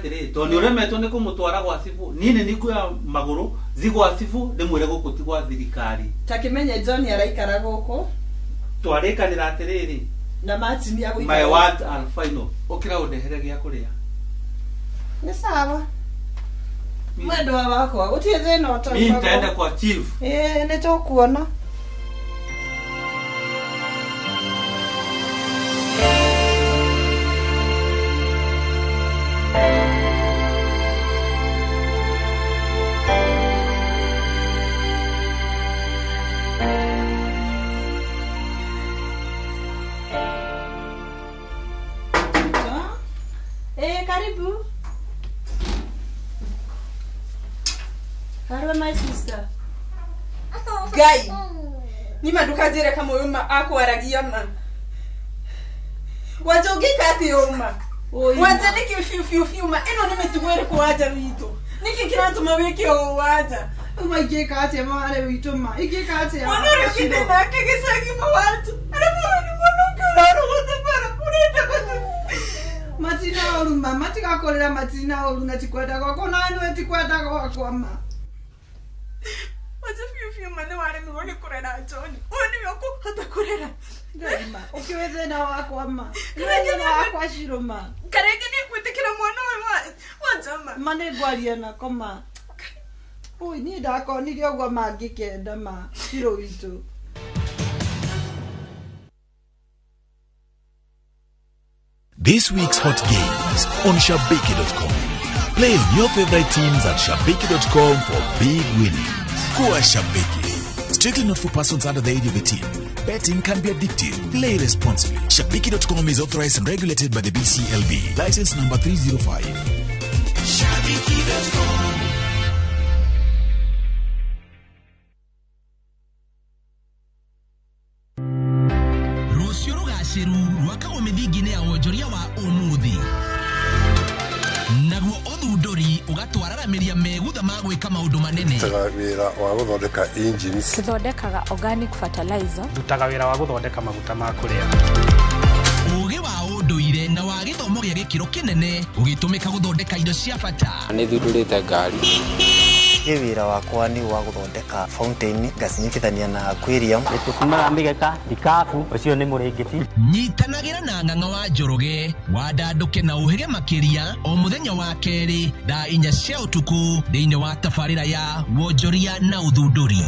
atĩrĩ, tondũ nĩ ũremetwo nĩ kũmũtwara gwa cibũ, niĩ nĩ nikuoya magũrũ thi gwa cibũ ndĩmwĩre gũkũ ti gwa thirikari. Ta kĩmenye John araikara gũkũ. Twarĩkanĩra atĩrĩrĩ, na Martin my agũikara. words are final. Ũkĩra ũndehere gĩa kũrĩa. Nĩ sawa. Mwendwa wakwa, gũtirĩ thĩna ũtaumagwo. Mi nitaenda kwa chief. Ĩĩ, nĩ tũkuona. Karibu. Karibu my sister. Ngai. Nima ndukanjĩre kama ũyũ ma akwaragia ma. Wanja ũngĩka atĩa ũma? Wanja nĩkĩ biũ biũ biũ ma ĩno nĩ mĩtugo ĩrĩkũ wanja witũ? Nĩkĩ kĩratũma wĩke ũũ wanja? Uma ingĩka atĩa mwarĩ witũ ma? Ingĩka atĩa? Mwana ũrĩa ũkĩte nake gĩcagi ma wanja. Arabu ũyũ nĩ mwana ũngĩ ũrarogota bara ũrenda gũtũ. Matina ũru ma, matigakorera matina ũru na tikwenda gwakwa na nĩwe tikwenda gwakwa ma. Wanja biũ biũ ma nĩ waremirwo nĩ kũrera John. Ũyũ nĩwe ũkũhota kũrera. Ngai ma, ũkĩũĩ thĩna wakwa ma. Nĩũĩ thĩna wakwa Shiro ma. Karenge nĩ egwĩtĩkĩra mwana ũyũ wanja ma. Ma nĩ ngwaria nako ma. Ui, niĩ ndakonire ũguo mangĩkenda ma, Shiro witũ. This week's hot games on Shabiki.com. Play your favorite teams at Shabiki.com for big winnings. Kuwa Shabiki. Strictly not for persons under the age of 18. Betting can be addictive. Play responsibly. Shabiki.com is authorized and regulated by the BCLB. License number 305. Shabiki.com. Rũciũ rũgacĩru rwakagwo mĩthingi-inĩ ya wonjoria wa ũmũthĩ. Naguo ũthundũri ũgatwararamĩria megutha ma gwĩka maũndũ manene. Ndutaga wĩra wa gũthondeka engines. Tũthondekaga organic fertilizer. Ndutaga wĩra wa gũthondeka maguta ma kũrĩa. Ũgĩ wa ũndũire na wa gĩthomo gĩa gĩkĩro kĩnene ũgĩtũmĩka gũthondeka indo cia bata. Nĩ thundũrĩte ngari. Niĩ wĩra wakwa nĩ wa gũthondeka fountain ngacinyitithania na aquarium. Tũcumaga mĩgeka, ikabu, ũcio nĩ mũrĩngĩti. Nyitanagĩra na Ng'ang'a wa Njoroge wandandũke na ũhĩge makĩria o mũthenya wa kerĩ thaa 4 cia ũtukũ thĩinĩ wa tabarĩra ya wonjoria na ũthundũri.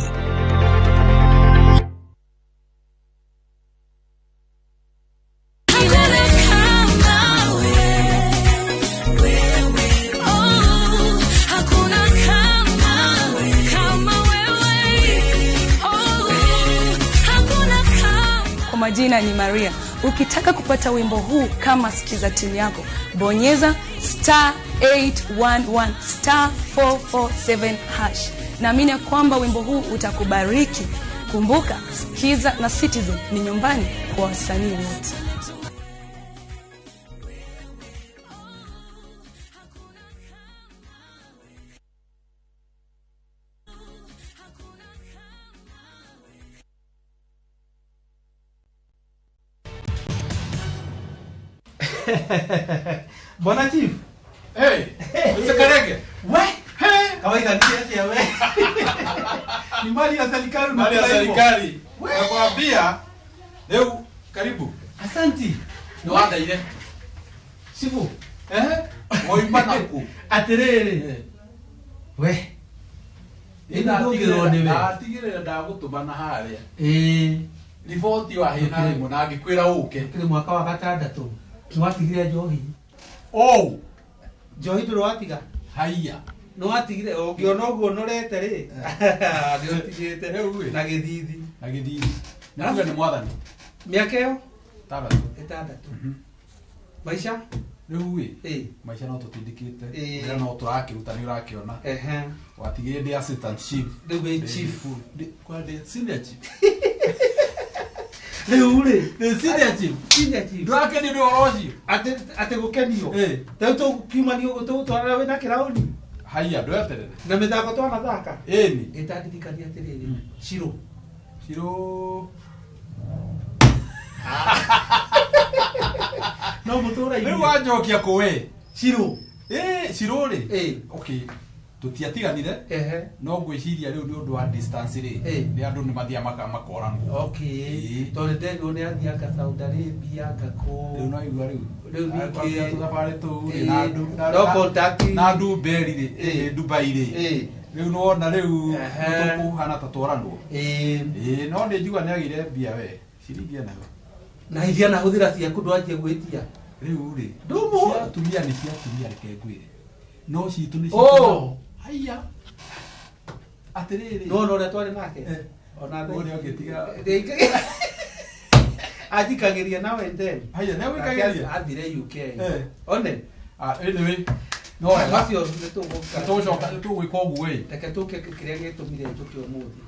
Kwa majina ni Maria. Ukitaka kupata wimbo huu kama sikiza timu yako, bonyeza star 811 star 447 hash. Naamini ya kwamba wimbo huu utakubariki. Kumbuka, Sikiza na Citizen ni nyumbani kwa wasanii wote. Bwana Chief. Hey, Mr. Karenge. We? Hey. Kawaida ni atia we. Ni mali ya serikali. Mali ya serikali. Nakwambia leo karibu. Asanti. Ni wandaire. Sifu. Woima naku. Atiriri. We. Ina ndatigirira ndagutuma na haria. Riboti wa hena rimwe na ngikwira uke. Kiri mwaka wa gatandatũ. Nĩwatigire njohi. Oh. Njohi ndũrĩ watiga? Haiya. Nĩwatigire ũngĩona ũguo ũnorete rĩ. Nĩũtigĩte na gĩthithi. Na gĩthithi. Na tuge nĩ mwathani. Mĩaka ĩyo? Ĩtandatũ. Maica? Rĩu ĩ, maica no tũtindĩkĩte. Wĩra no tũrakĩruta nĩ ũrakĩona. Watigire ndĩ assistant chief. Rĩu wĩ chief. Kwa ndĩ senior chief. Rĩu rĩ, ndĩ senior chief. Senior chief. Ndũrakenio nĩ ũhoro ũcio? Atĩ gũkenio. Rĩu tũkiumania ũguo tũgũtwarana wĩna kĩraũni. Haiya, ndweterere. Na mĩthako twanathaka. Ĩni. Ĩtandirikania atĩrĩrĩ, Shiro. Shiro. No mũtũra-inĩ. Rĩu wanjokia kũ we? Shiro. Cirũ rĩ, okay, tũtiatiganire no ngwĩciria rĩu nĩ ũndũ wa distance rĩ, nĩ andũ nĩ mathiaga makoranwo. Okay, tondũ ndenguo nĩ athianga Saudi Arabia ngakũ. Rĩu no igua rĩu. Rĩu ningĩ tũthabarĩ tũu rĩ, na no contact na Dubai rĩ, Dubai rĩ. Rĩu nĩwona rĩu tũkũhana ta tworanwo. No nĩ njigua nĩ agĩire mbia we, ciringi enayo. Na iria nahũthĩra ciaku ndwanjia gwĩtia. Rĩu rĩ, Ndũmũ. cia atumia nĩ cia atumia reke ngwĩre. No citũ nĩ citũ. Haiya. Atĩrĩrĩ. No ũrĩa twarĩ nake. Ona ũrĩa ũngĩtiga. Anjikagĩria nawe then. Haiya, nĩ agwĩkagĩria? Athire UK. One. Anyway, no wega. Macio nĩ tũgũka. Tũgũcoka tũgwĩka ũguo ĩ. Reke tũke kĩrĩa gĩtũmire njũke ũmũthĩ.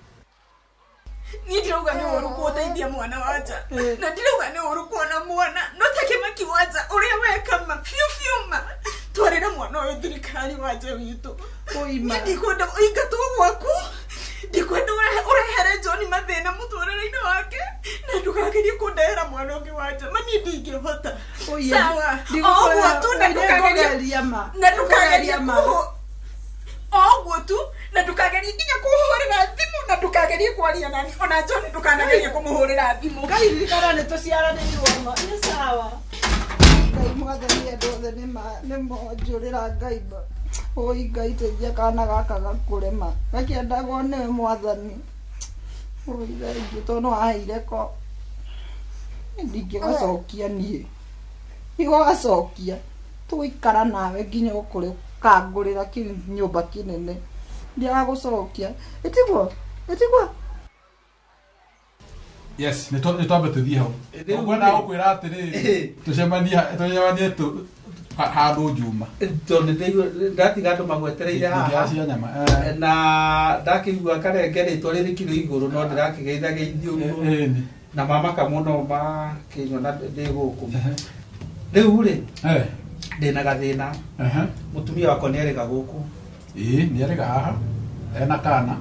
Niĩ ndirauga nĩ ũru kũndeithia mwana wanja, na ndirauga nĩ ũru kuona mwana, no ta Kĩmaki wanja ũrĩa weka ma biũ biũ ma twarĩra mwana ũyũ thirikari wanja witũ. Niĩ ndikwenda ũingatwo gwaku, ndikwenda ũrehere John mathĩna mũtũrĩre-inĩ wake, na ndũkagerie kũndehera mwana ũngĩ wanja ma niĩ ndingĩhota. Sawa, o ũguo tu na ndũkagerie na ndũkagerie o ũguo tu na ndũkagerie nginya kũhũrĩra thimũ, na ndũkagerie kwaria nani, ona John ndũkanagerie kũmũhũrĩra thimũ. Ngai ririkana nĩ tũciaranĩirwo ma nĩ sawa. Ngai mwathani andũ othe nĩ monjũrĩra Ngai ma. Oi Ngai teithia kana gaka gakũre ma. Gakĩendagwo nĩwe mwathani. Oi thengiũ tondũ no aheire ko. Ndingĩgacokia niĩ. Ndigũgacokia. Tũgũikara nawe nginya ũkũre ũkangũrĩra nyũmba kĩnene. Ndiagagũcokia. Ĩtiguo? Ĩtiguo? Yes, nĩ twambe tũthiĩ hau. Ngwenda gũkwĩra atĩrĩrĩ, tũcemanie handũ Njuma. Tondũ ndatiga andũ magwetereire haha. Cia nyama. Na ndakĩigua karenge rĩtwa rĩrĩ kiro igũrũ no ndĩrakĩgeithageithio ũguo. Na mamaka mũno makĩnyona ndĩ gũkũ. Rĩu rĩ, ndĩna gathĩna. Mũtumia wakwa nĩ arĩga gũkũ. Ĩĩ, nĩ arĩga haha. Ena kana.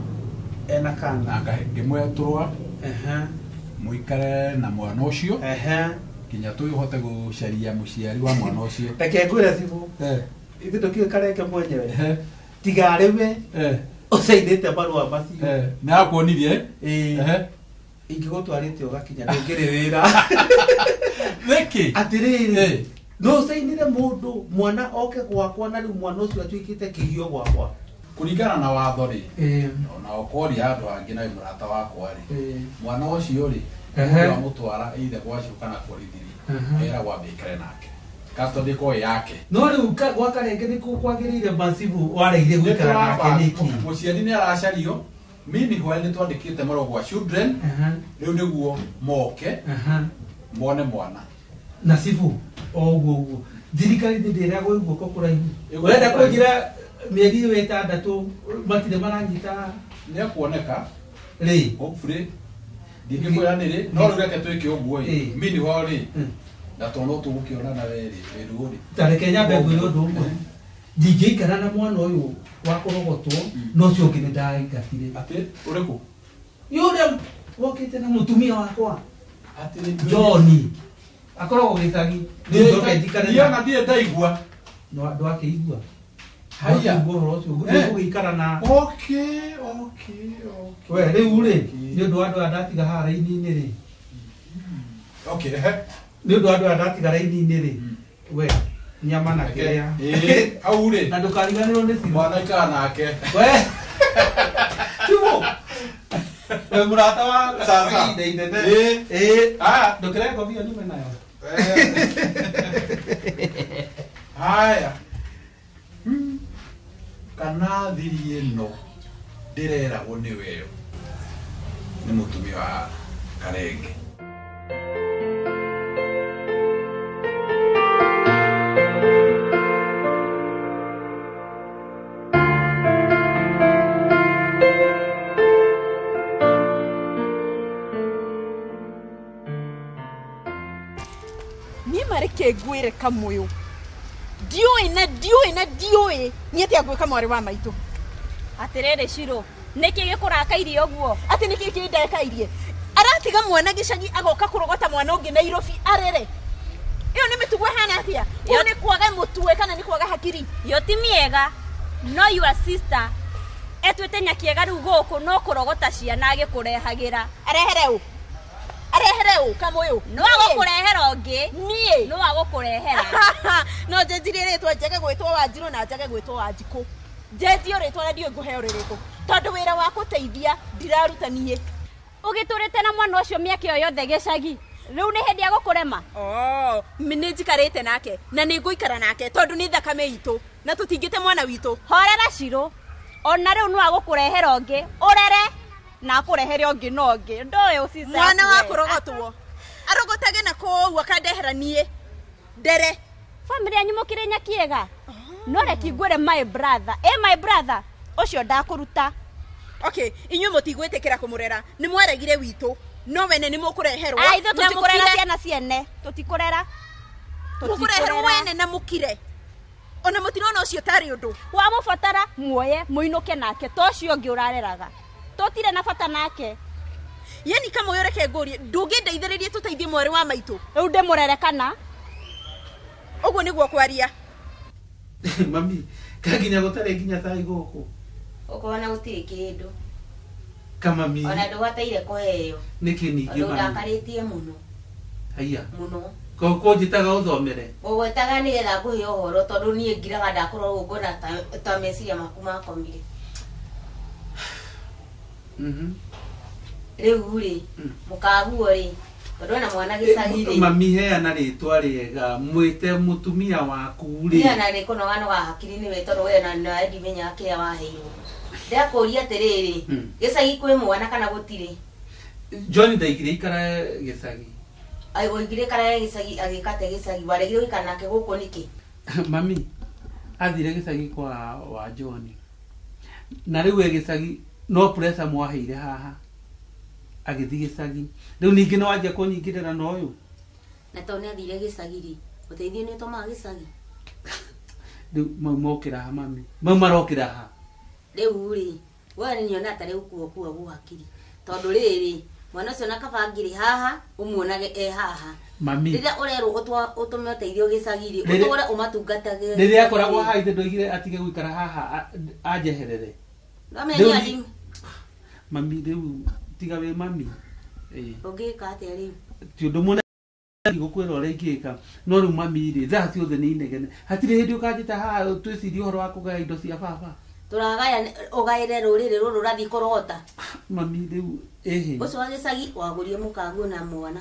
Ena kana. Na ngĩmwe tũrũa. Mũikare na mwana ũcio. Nginya tũhote gũcaria mũciari wa mwana ũcio. Reke ngwĩre Cibũ. Ithuĩ tũkĩũĩ karenge mwenyewe. Tiga arĩ we ũcainĩte marũa macio. Nĩ akuonirie? Ingĩgũtwarĩte ũgakinya ndũngĩrĩ wĩra. Nĩkĩ? Atĩrĩrĩ, no ũcainĩre mũndũ mwana oke gwakwa na rĩu mwana ũcio atuĩkĩte kĩgio gwakwa. Kũringana na watho rĩ, ona ũkoria handũ hangĩ na wĩ mũrata wakwa rĩ, mwana ũcio rĩ, amũtwara either gwa cũkũ kana borithi rĩ, eragwo ambe aikare nake. Custody ĩkorwo ĩ yake. No rĩu gwa karenge nĩ kwagĩrĩire Masibu waregire gũikara nake nĩkĩ? Mũciari nĩ aracario. Meanwhile nĩ twandĩkĩte marũa gwa children, rĩu nĩguo moke mone mwana. Na Cibu o ũguo ũguo thirikari nĩ ndĩragwo guoko kũraihu. Ũrenda kũnjĩra mĩeri ĩyo ĩtandatũ matirĩ maranyita? Nĩ ekuoneka rĩ, hopefully ndingĩkwĩra nĩ rĩ, no rĩu reke twĩke ũguo ĩ. Meanwhile rĩ, na tondũ no tũgũkĩonana we rĩ, wĩruo rĩ. Ta reke nyambe ngwĩre ũndũ ũmwe. Ndingĩikara na mwana ũyũ wa kũrogotwo, no ũcio ũngĩ nĩ ndaingatire. Atĩ ũrĩkũ? Nĩ ũrĩa wokĩte na mũtumia wakwa. Atĩ John akoragwo gĩcagi. Njoke njikare Niĩ ona ndirĩ ndaigua. Ndwakĩigua. Haiya. Ũhoro ũcio ũgũikara na Okay. We rĩu rĩ, nĩ ũndũ wa andũ aya ndatiga haha raini-inĩ rĩ. Okay. Nĩ ũndũ wa andũ aya ndatiga raini-inĩ rĩ. We nyama na kĩrĩa. Hau rĩ. Na ndũkariganĩrwo nĩ Cibũ. Mwana ikara nake. We. Cibũ. We mũrata wa Sasa. ihinda inene. Ndũkĩre ngobia nyume nayo. Haya. Kana thiri ĩno ndĩreragwo nĩ weyo nĩ mũtumia wa Karenge. Niĩ mareke ngwĩre kamũyũ. Ndiũĩ na ndiũĩ na ndiũĩ nĩ atĩa ngwĩka mwarĩ wa maitũ. Atĩrĩrĩ Ciro, nĩkĩ gĩkũrakairie ũguo? Atĩ nĩkĩ kĩndakairie? Aratiga mwana gĩcagi agoka kũrogota mwana ũngĩ Nairobi arere. Ĩyo nĩ mĩtugo ĩhana atĩa? Kũu nĩ kwaga mũtwe kana nĩ kwaga hakiri? Yo ti mĩega. No your sister etuĩte Nyakiega rĩu gũkũ no kũrogota ciana agĩkũrehagĩra. Arehere ũ? Arehere ũ Kamũyũ? No agũkũrehera ũngĩ. Niĩ? No agũkũrehera. No njenjirie rĩtwa njage gwĩtwo Wanjirũ na njage gwĩtwo Wanjikũ. Njenjio rĩtwa na ndiũĩ ngũheo rĩrĩkũ. Tondũ wĩra wa gũteithia ndiraruta niĩ. Ũgĩtũrĩte na mwana ũcio mĩaka ĩyo yothe gĩcagi. Rĩu nĩ hĩndĩ ya gũkũrema? Oh, nĩ njikarĩte nake na nĩ ngũikara nake tondũ nĩ thakame itũ na tũtingĩte mwana witũ. Horera Shiro. Ona rĩu no agũkũrehera ũngĩ. Ũrere na akũrehere ũngĩ na ũngĩ. Ndoĩ ũcica. Mwana wa kũrogotwo. Arogotage na kũu akandehera niĩ. Ndere. Family yanyu mũkĩrĩ Nyakiega. No reke ngwĩre my brother. My brother, ũcio ndakũruta. Okay, inyuĩ mũtigwĩtĩkĩra kũmũrera. Nĩ mwaregire witũ. No wene nĩ mũkũreherwo. Ai, ithuĩ tũtikũrera ciana ciene. Tũtikũrera. Mũkũreherwo wene na mũkire. Ona mũtirona ũcio tarĩ ũndũ. Wamũbatara muoye mũinũke nake to ũcio ũngĩ ũrareraga. Tũtirĩ na bata nake. Yani Kamũyũ reke ngũrie, ndũngĩndeithĩrĩria tũteithie mwarĩ wa maitũ? Rĩu ndĩmũrere kana? Ũguo nĩguo kwaria. Mami, kaginya gũtarĩ nginya cai gũkũ. Ũkona gũtirĩ kĩndũ. Kamami. Ona ndũbataire kũheo. Nĩkĩ ningĩ mami? Ũrakarĩtie mũno. Haiya. Mũno. Kũnjĩtaga ũthomere? Ngũgwĩtaga nĩgetha ngũhe ũhoro tondũ niĩ ngiraga ndakorwo ũguo ngona ta meciria maku makomire. Rĩu rĩ, mũkaguo rĩ, tondũ ena mwana gĩcagi rĩ. Mami heana rĩtwa rĩega, mwĩte mũtumia waku rĩ. Niĩ ona nĩ kũnoga noga hakiri nĩwe tondũ we ona nawe ndimenyaga kĩrĩa waheirwo. Ndakũria atĩrĩrĩ, gĩcagi kwĩ mwana kana gũtirĩ? John ndaigire ikara gĩcagi. Oigire ikara gĩcagi agĩka atĩa gĩcagi? Waregire gũikara nake gũkũ nĩkĩ? Mami, athire gĩcagi kwa wa John. Na rĩu e gĩcagi no pressure mwaheire haha. Agĩthiĩ gĩcagi. Rĩu ningĩ no wanjia kũnyingĩrĩra na ũyũ. Na tondũ nĩ athire gĩcagi rĩ, ũteithio nĩ ũtũmaga gĩcagi? Rĩu mau mokĩra ha mami? Mau marokĩra ha? Rĩu rĩ, we nĩ nyona ta rĩu kuo hakiri. Tondũ rĩrĩ, mwana ũcio na kaba ngiri haha, ũmuonage e haha. Mami. Rĩrĩa ũrerwo ũtũme ũteithio gĩcagi rĩ, ũtũre ũmatungatage. Rĩrĩa akoragwo haha ithe ndoigire atige gũikara haha anjeherere. Mami rĩu tiga wĩ mami. Ũngĩka atĩa rĩu? Ti ũndũ mũnene gũkwĩra ũrĩa ingĩka. No rĩu mami rĩ, thaa ciothe nĩ inegene. Hatirĩ hĩndĩ ũkanjĩta haha twĩcirie ũhoro wa kũgaya indo cia baba. Tũragaya ũgaĩre rũrĩrĩ rũrũ ũrathiĩ kũrogota. Mami rĩu ĩhĩ. Ũcio wa gĩcagi wagũrie mũkaguo na mwana.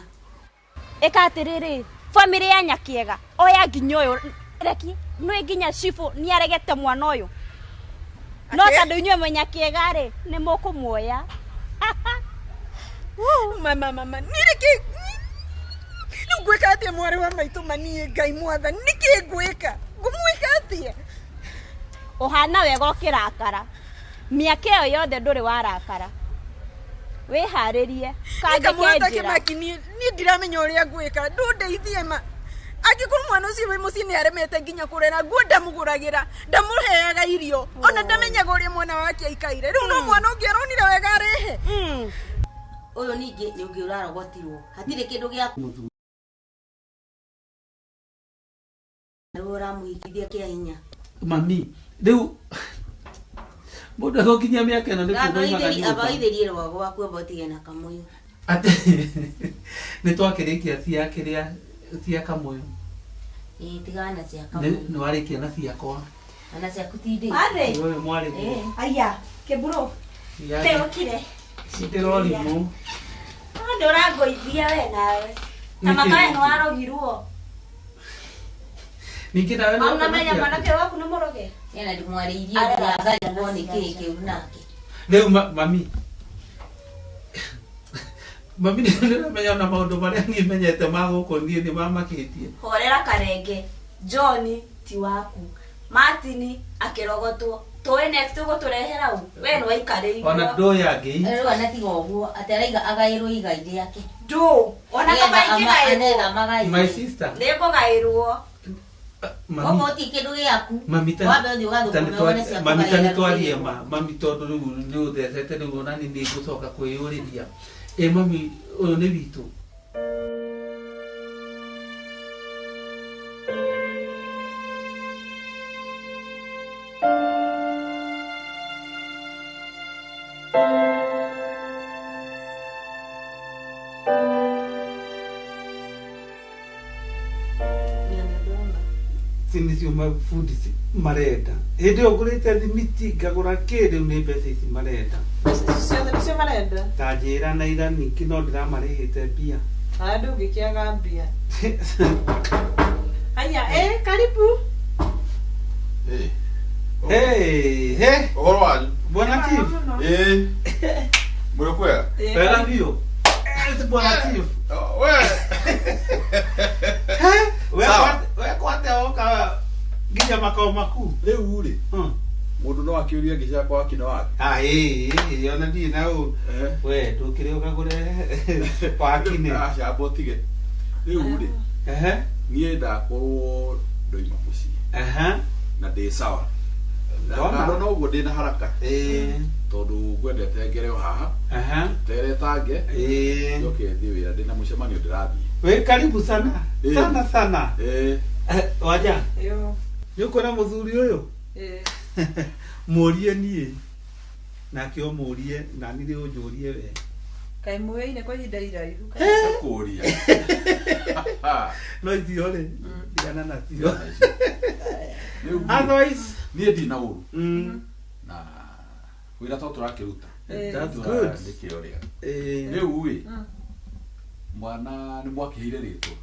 Ĩka atĩrĩrĩ, family ya Nyakiega oya nginya ũyũ reki nĩ nginya cibũ nĩ aregete mwana ũyũ. No tondũ inyuĩ mwĩ Nyakiega rĩ, nĩ mũkũmuoya. Mama mama, niĩ nĩkĩ rĩu ngwĩka atĩa mwarĩ wa maitũ maniĩ Ngai mwathani, nĩkĩ ngwĩka? Ngũmwĩka atĩa? Ũhana wega ũkĩrakara. Mĩaka ĩyo yothe ndũrĩ warakara. Wĩharĩrie kangĩ Kamwata ke njĩra. Kĩmaki, niĩ ndiramenya ũrĩa ngwĩka, ndũndeithie ma. Angĩkorwo mwana ũcio wĩ mũciĩ nĩ aremete nginya kũrera, nguo ndamũgũragĩra, ndamũheaga irio, ona ndamenyaga ũrĩa mwana wake aikaire. Rĩu no mwana ũngĩ aronire wega arehe. Ũyũ ningĩ nĩ ũngĩ ũrarogotirwo. Hatirĩ kĩndũ gĩa rĩu ũramũhikithia kĩa hinya. Mami, rĩu mũndũ agũkinyia mĩaka ĩno nĩ kuuma oimaga nyũmba. Abaithĩrie rwago gwaku amba ũtige na Kamũyũ. Atĩ nĩ twakĩrĩkia cia kĩrĩa cia Kamũyũ. Ĩĩ tigana na cia Kamũyũ. Nĩ warĩkia na ciakwa. Ona ciaku ti ndĩ. Arĩ. Ũyũ mwarĩ guo. Aya, Kĩburu. Ndĩrokire. Ndĩrorimũ. Nĩ ũrangũithia we nawe. Na makae nĩ warogirwo. Ningĩ nawe no Ũnamenya mwanake waku nĩ mũroge? Ena ndimwarĩirie ndirarigwo nĩ kĩĩ kĩu nake. Rĩu mami. Mami nĩ ndĩramenya ona maũndũ marĩa niĩ menyete ma gũkũ niĩ nĩ mamakĩtie. Horera Karenge. John ti waku. Martin akĩrogotwo. Tũĩ next ũgũtũrehera ũ? We nĩ waikarĩirwo. Ona ndũ yangĩ. Rĩu anatiga ũguo atĩ araiga agaĩrwo igai rĩake. Ndũ. Ona kaba ingĩgaĩrwo. My sister. Nĩngũgaĩrwo. Mami. Ũguo ti kĩndũ gĩaku. Mami ta Wambe ũthiĩ ũgathũkũme wone cia mami ta kũgaĩra nĩ twarie rũrĩrĩ. ma mami tondũ rĩu nĩ ũthecete rĩu ona niĩ nĩ ngũcoka kwĩyũrĩria. Ĩ mami ũyũ nĩ witũ. mabundi marenda. Hĩndĩ ĩyo ngũrĩte thimiti ngagũra kĩ rĩu nĩ mbeca ici marenda. Mbeca ici ciothe nĩcio marenda. Ta njĩra na ira ningĩ no ndĩramarĩhĩte mbia. Na ndũngĩkĩaga mbia. Haya, karibu. Hey, hey. Ũhoro wanyu? Bwana Chief. Mũrĩ kwega? Wega biũ. Bwana Chief. We. We kwate oka nginya makao makuu. Rĩu rĩ. Mũndũ no akĩũria ngĩcaka waki na waki. Ah, ona ndiĩ na ũ. We ndũkĩrĩ ũkagũre wakine. Aca amba ũtige. Rĩu rĩ. Niĩ ndakorwo ndoima mũciĩ. Na ndĩ sawa. Na no ũguo ndĩ na haraka. Tondũ ngwendete ngere o haha. Teretange. Njoke thiĩ wĩra ndĩ na mũcemanio ndĩrathiĩ. We karibu sana. Sana sana. Waja. Yo. Nĩ ũkuona mũthuri ũyũ? Mũrie niĩ. Nake ũmũrie na niĩ rĩu ũnjũrie we. Kaĩ mũyaine kwa ihinda iraihu. Kũria. No itio rĩ. Tigana nacio. Otherwise niĩ ndina ũru. Na wĩra to tũrakĩruta. That's good. Nĩkĩo rĩega. Rĩu ĩ mwana nĩ mwakĩheire rĩtwa.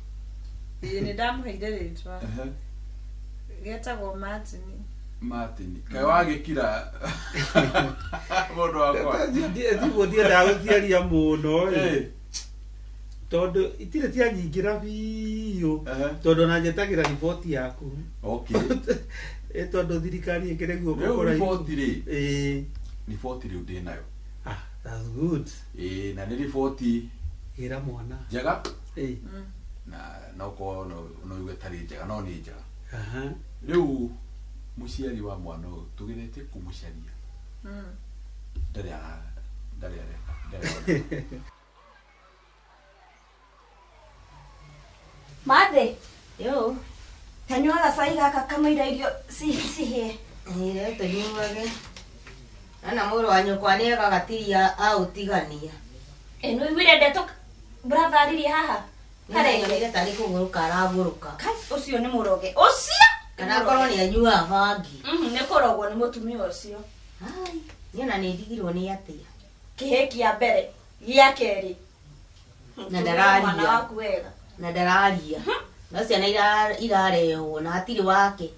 Ĩĩ nĩ ndamũheire rĩtwa. Getagwo Martin. Martin. Kaĩ wagĩkira mũndũ wakwa. Thiguo ndiendaga gũciaria mũno ĩ. Tondũ itirĩ cianyingĩra biũ. Tondũ ona njetagĩra riboti yaku. Okay. Tondũ thirikari ĩkĩrĩ guoko Rĩu kũraihu. riboti rĩ. Riboti rĩu ndĩ nayo. Ah, that's good. Na nĩ riboti ĩra mwana. Njega. Na no korwo no uge tarĩ njega no nĩ njega. Rĩu mũciari wa mwana ũyũ tũgeretie kũmũcaria. Ndarĩ areka. Mathe. Yo. Tanyua gacai gaka kamũira irio cihĩe. Ĩĩ tũnyuage. Ana mũrũ wa nyũkwa nĩ agagatiria aũtigania. Nĩ ũiguire ndeto brother aririe haha? Nĩnyonire tarĩ kũgũrũka aragũrũka. Kai ũcio nĩ mũroge. Ũcio! Kana akorwo nĩ anyuaga bangi. Nĩ kũrogwo nĩ mũtumia ũcio. Ai, niĩ ona nĩ ndigirwo nĩ atĩa. Kĩhĩ kĩa mbere, gĩa kerĩ. Na ndararia. Mwana waku wega. Na ndararia. No ciana irarehwo na hatirĩ wake.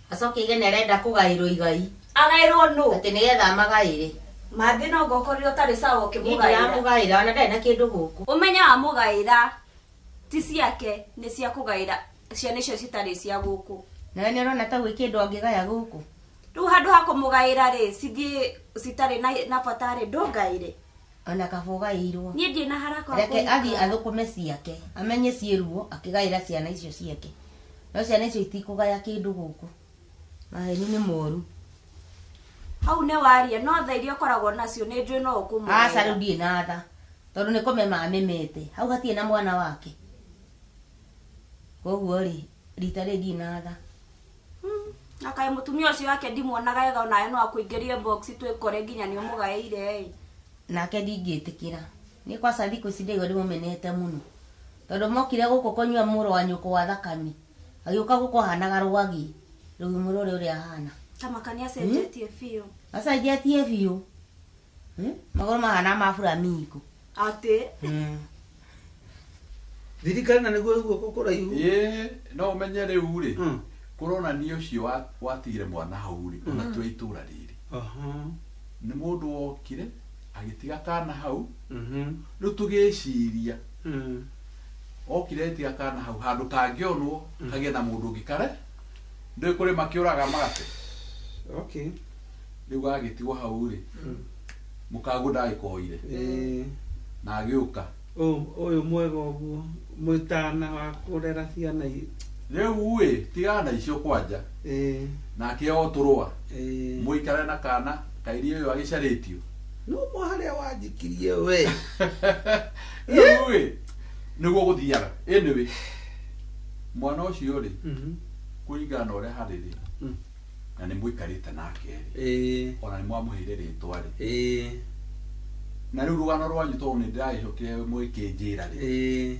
Acoke ige nĩ arenda kũgaĩrwo igai. Agaĩrwo nũ? Atĩ nĩgetha amagaĩre. Mathĩ no ngokorire ũtarĩ sawa ũkĩmũgaĩra. Ndĩramũgaĩra ona ndarĩ na kĩndũ gũkũ. Ũmenye wamũgaĩra ti ciake nĩ cia kũgaĩra ciana icio citarĩ cia gũkũ. Nawe nĩ ũrona ta gwĩ kĩndũ angĩgaya gũkũ? Rĩu handũ ha kũmũgaĩra rĩ cithiĩ citarĩ na bata rĩ ndũngaĩre. Ona kaba ũgaĩirwo. Niĩ ndirĩ na haraka wa Reke kũhika. athiĩ athũkũme ciake amenye ciĩ ruo akĩgaĩra ciana icio ciake. No ciana icio itikũgaya kĩndũ gũkũ. Maheni nĩ moru. Hau nĩ waria no tha iria ũkoragwo nacio nĩ njũĩ no ũkũmũgaĩra. Aca rĩu ndirĩ na tha. Tondũ nĩ kũmema amemete. Hau hatirĩ na mwana wake. Koguo rĩ rita rĩrĩ ndirĩ na tha. Na kaĩ mũtumia ũcio wake ndimuonaga wega onawe no akũingĩrie box twĩkore nginya nĩ ũmũgaĩire ĩ. Nake ndingĩtĩkĩra. Nĩ kwaca thikũ ici ndaigua ndĩmũmenete mũno. Tondũ mokire gũkũ kũnyua mũrũ wa nyũkwa wa thakame. Agĩũka gũkũ ahanaga rwagĩ. Rĩu mũrore ũrĩa ahana. Ta makania acenjetie biũ. Acenjetie biũ. Magũrũ mahana ma flamingo. Atĩ? Thirikari na nĩguo guoko kũraihu. No ũmenye rĩu rĩ. Kũronania ũcio watigire mwana hau rĩ ona ti wa itũra rĩrĩ. Nĩ mũndũ wokire agĩtiga kana hau. Rĩu tũgĩciria. Okire agĩtiga kana hau handũ kangĩonwo kagĩe na mũndũ ũngĩ kare. Ndũĩ kũrĩ makĩũraga magate. Okay. Rĩu gagĩtigwo hau rĩ. Mũkagũ ndagĩkoire. Na agĩũka. Ũyũ mwega ũguo mũtana wa kũrera ciana Rĩu ĩ tigana na icio kwanja. Nake o tũrũa. Mũikare na kana kairi ũyũ agĩcarĩtio. No harĩa wanjikirie we. Rĩu ĩ nĩguo gũthiaga. Anyway mwana ũcio rĩ kũringana na ũrĩa harĩ rĩ na nĩ mũikarĩte nake rĩ ona nĩ mwamũheire rĩtwa rĩ na rĩu rũgano rwanyu tondũ nĩ ndĩragĩcokire mwĩkĩnjĩra rĩ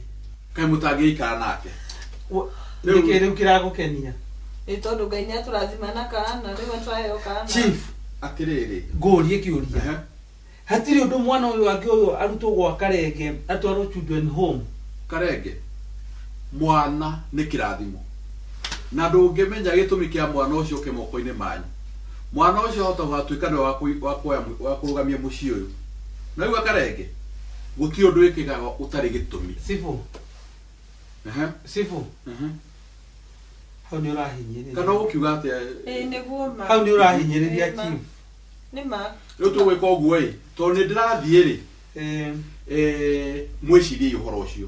kaĩ mũtangĩikara nake. Nĩkĩ rĩu kĩragũkenia? Ĩ tondũ Ngai nĩatũrathima na kana rĩu atwaheo kana. Chief, atĩrĩrĩ, ngũrie kĩũria. Hatirĩ ũndũ mwana ũyũ angĩoywo arutwo gwa Karenge atwarwo children home. Karenge, mwana nĩ kĩrathimo na ndũngĩmenya gĩtũmi kĩa mwana ũcio ũke moko-inĩ manyu. Mwana ũcio ahota gũgatuĩka nĩwe wa kũrũgamia mũciĩ ũyũ. Naigua Karenge, gũtirĩ ũndũ wĩkĩkaga ũtarĩ gĩtũmi. Sifu. Sifu. Hau nĩ ũrahinyĩrĩria. Kana ũgũkiuga atĩa? Ĩ nĩguo ma. Hau nĩ ũrahinyĩrĩria chief. Nĩ ma. Rĩu tũgwĩka ũguo ĩ, tondũ nĩ ndĩrathiĩ rĩ, mwĩcirie ũhoro ũcio.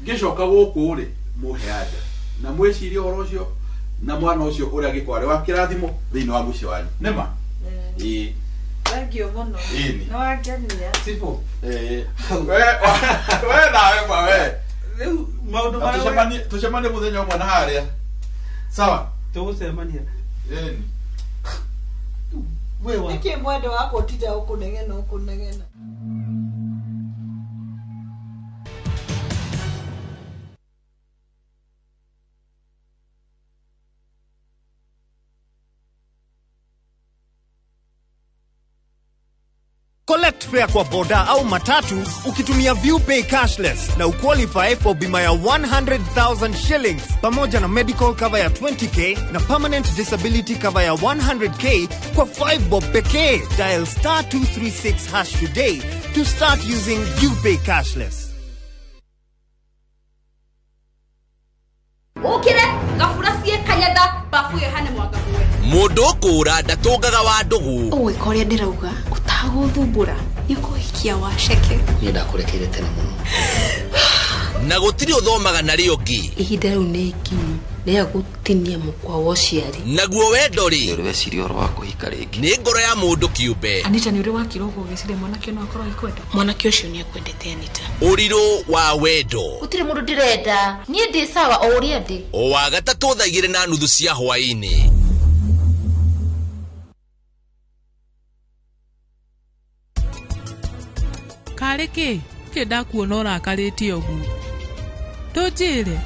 Ngĩcoka gũkũ rĩ, mũhe anja na mwĩcirie ũhoro ũcio na mwana ũcio ũrĩa angĩkorwo arĩ wa kĩrathimo thĩinĩ wa mũciĩ wanyu. Nĩ ma? Ĩĩ. Thank you mũno. Ĩni. Nĩ wangenia. Sifu. We nawe ma we. Rĩu maũndũ marĩa tũcemanie mũthenya ũmwe na harĩa. Sawa? Tũgũcemania. Ĩni. Nĩkĩ mwendo wakwa ũtinda ũkũnegena ũkũnegena? Collect fare kwa boda au matatu ukitumia ViewPay cashless na uqualify for bima ya 100,000 shillings pamoja na medical cover ya 20k na permanent disability cover ya 100k kwa 5 bob pekee. Dial star 236 hash today to start using ViewPay cashless. Ukire gabura cie kanyatha bafu yohane mwangague Mundu kura ndatungaga wa ndugu. Ũgwĩka ũrĩa ndĩrauga ũtagũthumbũra nĩ ũkũhikia waceke. Niĩ ndakũrekeire tene mũno. Na gũtirĩ ũthomaga na rĩo ngĩ. Ihinda rĩu nĩ ikinyu rĩa gũtinia mũkwa wa ũciari. Naguo wendo rĩ, nĩ weciria ũhoro wa kũhika rĩngĩ. Nĩ ngoro ya mũndũ kĩũmbe. Anita nĩ ũrĩ wakira ũguo ũgĩciria mwanake no akorwo agĩkwenda. Mwanake ũcio nĩ akwendete Anita. Ũrirũ wa wendo. Gũtirĩ mũndũ ndĩrenda. Niĩ ndĩ sawa o ũrĩa ndĩ. O wa gatatũ thaa 2:30 cia hwaĩ-inĩ. Karĩ kĩ? Kĩ ndakuona ũrakarĩte ũguo? Ndũnjĩre.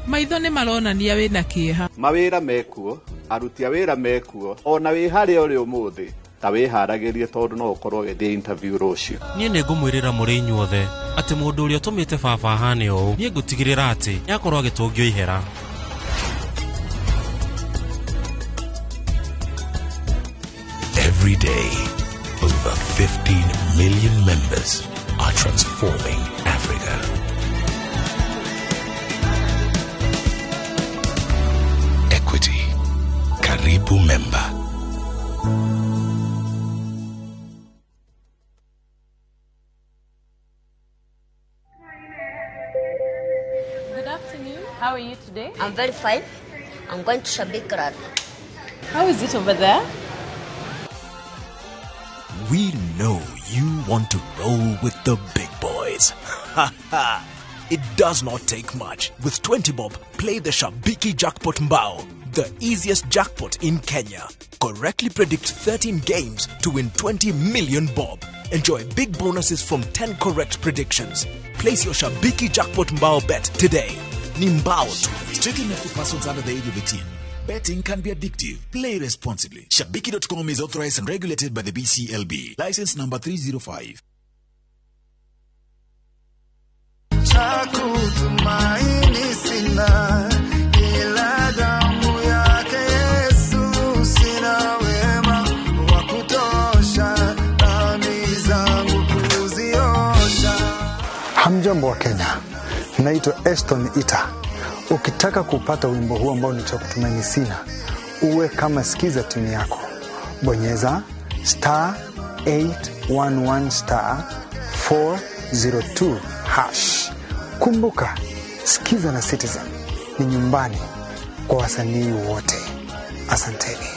Maitho nĩ maronania wĩna kĩeha. Mawĩra mekuo, aruti a wĩra mekuo, ona wĩ harĩa ũrĩ ũmũthĩ, ta wĩharagĩrie tondũ no ũkorwo ũgĩthiĩ interview rũciũ. Niĩ nĩ ngũmwĩrĩra mũrĩ inyuothe atĩ mũndũ ũrĩa ũtũmĩte baba ahane ũũ, niĩ ngũtigĩrĩra atĩ nĩakorwo agĩtũngio ihera. Every day, over 15 million members are transforming Africa. Equity. Karibu member. Good afternoon. How are you today? I'm very fine. I'm going to Shabiki. How is it over there? We know you want to roll with the big boys. Ha ha! It does not take much. With 20 bob, play the Shabiki Jackpot Mbao, the easiest jackpot in Kenya. Correctly predict 13 games to win 20 million bob. Enjoy big bonuses from 10 correct predictions. Place your Shabiki Jackpot Mbao bet today. Ni mbao tu. Strictly not for persons under the age of 18. Betting can be addictive. Play responsibly. Shabiki.com is authorized and regulated by the BCLB. License number 305. Chakutumaini sina ila damu yake Yesu, sina wema wa kutosha dhambi zangu kuziosha. Hamjambo wa Kenya, naitwa Eston Ita. Ukitaka kupata wimbo huu ambao ni Chakutumaini Sina, uwe kama sikiza timu yako, bonyeza star 811 star 402 hash. Kumbuka, Sikiza na Citizen ni nyumbani kwa wasanii wote. Asanteni.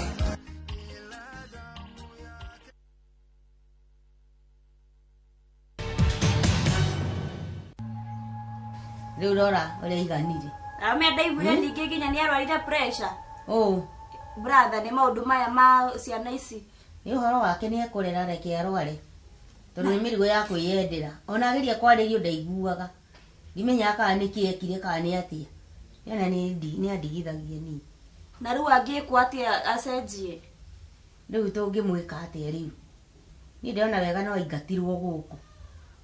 Rĩu rora ũrĩa iganire. Araume ndaiguire ningĩ nginya nĩ arwarire pressure. Oh. Brother, nĩ maũndũ maya ma ciana ici. Nĩ ũhoro wake nĩ ekũrera reke arware. Tondũ nĩ mĩrigo ya kwĩyendera. Ona ageria kwarĩrio ndaiguaga. Ndimenyaga kana nĩ kĩ ekire kana nĩ atĩa. Yana nĩ andigithagia niĩ. Na rĩu angĩkwo atĩa acenjie? Rĩu tũngĩmwĩka atĩa rĩu? Niĩ ndĩrona wega no aingatirwo gũkũ.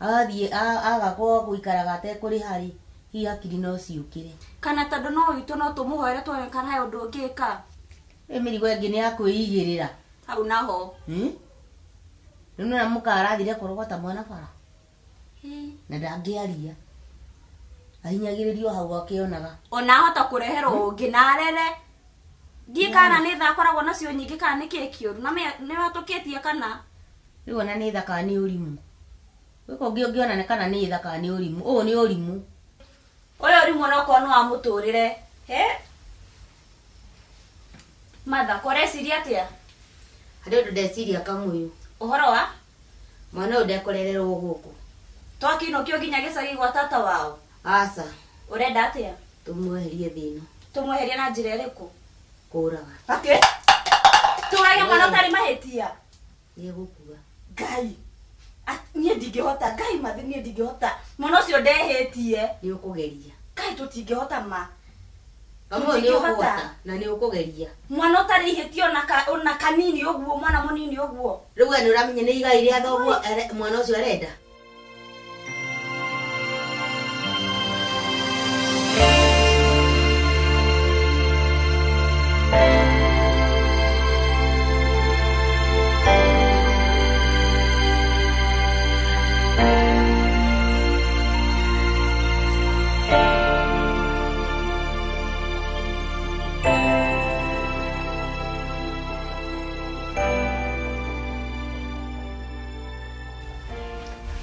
Agathiĩ aga gũikaraga atekũrĩha rĩ, hihi hakiri no ciũkĩre. Kana tondũ no witũ no tũmũhoere tuone kana he ũndũ ũngĩka. Rĩu mĩrigo ĩngĩ nĩ ya kwĩigĩrĩra. Hau naho. Rĩu nĩwona mũka arathire kũrogota mwana bara. Na ndangĩaria. Ahinyagĩrĩrio hau akĩonaga. Ona ahota kũreherwo ũngĩ na arere. Ndiĩ kana nĩ tha akoragwo nacio nyingĩ kana nĩ kĩĩ kĩũru. Na nĩ watũkĩtie kana? Rĩu ona nĩ tha kana nĩ ũrimũ. Gwĩka ũngĩ ũngĩona nĩ kana nĩ tha kana nĩ ũrimũ. Ũyũ nĩ ũrimũ. Ũyũ ũrimũ onokorwo nĩ wa mũtũrĩre. He? Martha, ko ũreciria atĩa? Harĩ ũndũ ndeciria Kamũyũ. Ũhoro wa? Mwana ũyũ ndekũrererwo gũkũ. Twakĩinũkio nginya gĩcagi gwa tata wao? Aca. Ũrenda atĩa? Tũmweherie thĩ ĩno. Tũmweherie na njĩra ĩrĩkũ? Kũraga. Atĩ? Tũrage mwana ũtarĩ mahĩtia? Nĩegũkua. Ngai. Niĩ ndingĩhota. Ngai mathi niĩ ndingĩhota. Mwana ũcio ndehĩtie. Nĩ ũkũgeria. Ngai tũtingĩhota ma. Kamũyũ nĩ ũkũhota na nĩ ũkũgeria. Mwana ũtarĩ ihĩtia ona kanini ũguo, mwana mũnini ũguo. Rĩu we nĩ ũramenya nĩ igai rĩa thoguo mwana ũcio arenda?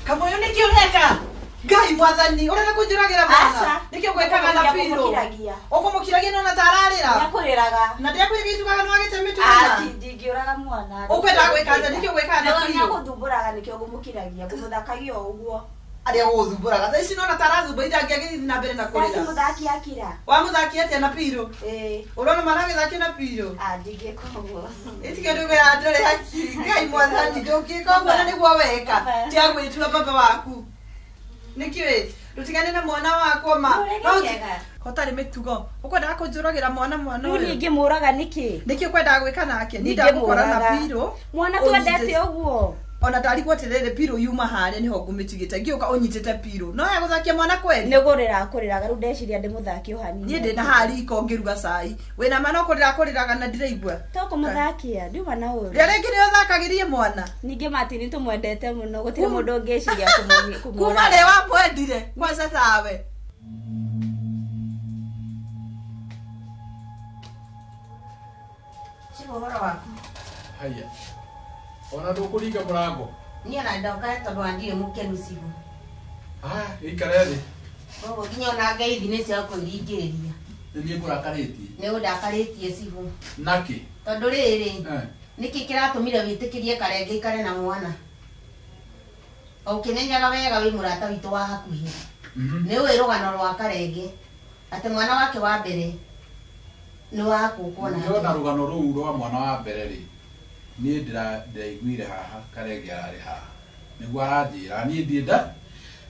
Kamũyũ nĩkĩ ũreka? Ngai mwathani, ũrenda kũnjũragĩra mwana? Nĩkĩ ũgwĩkaga na pirũ? Ũkũmũkiragia nona ta ararĩra? Nĩakũrĩraga. Na ndĩakwĩrĩga icugaga nĩ wagĩte mĩtũrĩra? Ndingĩũraga mwana. Ũkwendaga gwĩka atĩa? Nĩkĩ ũgwĩkaga na pirũ? Nĩakũthumbũraga nĩkĩo ngũmũkiragia, ngũmũthakagia o ũguo. Arĩa gũgũthumbũraga. Thaa ici nona ta arathumbũra itangĩagĩthiĩ na mbere na kũrĩra. Ndakĩmũthakia akira. Wamũthakia atĩa na pirũ? Ĩĩ. Ũrona mwana agĩthakio na pirũ? Ndingĩka ũguo. Ĩtige nduge ya ndũrĩ hakiri. Ngai mwathani ndũngĩka ũguo na nĩguo weka. Tiga gwĩtua baba waku. Nĩkĩ? Ndũtigane na mwana wakwa ma. Hotarĩ mĩtugo. Ũkwendaga kũnjũragĩra mwana mwana Rĩu ũyũ? niĩ ingĩmũraga nĩkĩ? Nĩkĩ ũkwendaga gwĩka nake? Niĩ ndagũkora na pirũ. Mwana twendete ũguo. Ona ndarigwo atĩrĩrĩ pirũ yuma harĩa nĩho ngũmĩtigĩte. Ngĩũka ũnyitĩte pirũ. No ya gũthakia mwana kweli? Nĩ kũrĩra akũrĩraga rĩu ndeciria ndĩmũthakie o hanini. Niĩ ndĩ na haha riko ngĩruga cai. Wĩna ma no kũrĩra akũrĩraga na ndiraigua. To kũmũthakia, ndiuma na ũru. Rĩrĩa rĩngĩ nĩ ũthakagĩrie mwana. Ningĩ Martin tũmwendete mũno, gũtirĩ mũndũ ũngĩciria kũmũraga. Kuma rĩ wamwendire kwanza tawe. Cibũ ũhoro waku? Haya. Ona ndũkũringa mũrango. Niĩ ona ndoka tondũ wa ndirĩ mũkenu cibũ. Gĩikare thĩ. Koguo nginya ona ngeithi nĩ cia kũringĩrĩria. Nĩ niĩ ngũrakarĩtie. Nĩ ũndakarĩtie cibũ. Nakĩ? Tondũ rĩrĩ, nĩkĩ kĩratũmire wĩtĩkĩrie Karenge aikare na mwana? O ũkĩmenyaga wega wĩ mũrata witũ wa hakuhĩ. Nĩ ũĩ rũgano rwa Karenge atĩ mwana wake wa mbere nĩ wa gũkwo nake. Ndĩrona rũgano rũu rwa mwana wa mbere rĩ, niĩ ndĩraiguire haha Karenge ararĩ haha. Nĩguo aranjĩra niĩ ndienda.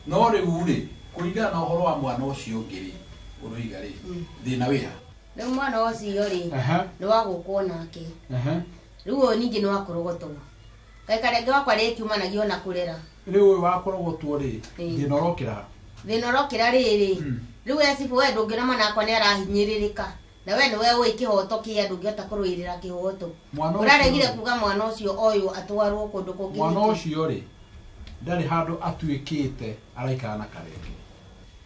No rĩu rĩ, kũringana na ũhoro wa mwana ũcio ũngĩ rĩ, ũroiga rĩ, thĩna wĩ ha? Rĩu mwana ũcio rĩ, nĩ wa gũkwo nake. Rĩu ũyũ ningĩ nĩ wa kũrogotwo. Kaĩ Karenge wakwa rĩkiumanagia ona kũrera. Rĩu ũyũ wa kũrogotwo rĩ, thĩna ũrokĩra ha? Thĩna ũrokĩra rĩrĩ, rĩu we cibũ we ndũngĩona mwana wakwa nĩ arahinyĩrĩrĩka. Na we nĩwe ũĩ kĩhoto kĩa ndũngĩhota kũrũĩrĩra kĩhoto. Ũraregire kuga mwana ũcio oyũ atwarwo kũndũ kũngĩ. Mwana ũcio rĩ, ndarĩ handũ atuĩkĩte araikara na Karenge.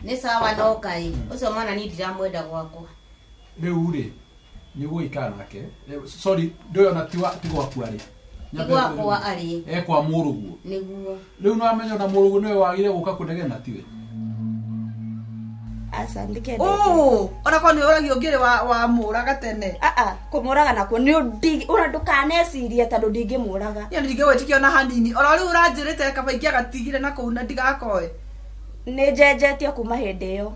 Nĩ sawa no kaĩ, ũcio mwana niĩ ndiramwenda gwakwa. Rĩu rĩ, nĩ ũgũikara nake. Sorry, ndũĩ ona ti gwaku arĩ. Ti gwakwa arĩ. E kwa mũrũguo. Nĩguo. Rĩu nĩ wamenya ona mũrũguo nĩwe wagire gũka kũnegena tiwe. Aca, ndikendete. Ona korwo nĩ ũragio ũngĩrĩ wa mũraga tene. Kũmũraga nakuo nĩ ũra ndũkanecirie tondũ ndingĩmũraga. Niĩ ndingĩgwĩtĩkia ona hanini. Oro rĩu ũranjĩrĩte kaba ingĩagatigire na kũu na ndigakoe. Nĩ njenjetie kuma hĩndĩ ĩyo.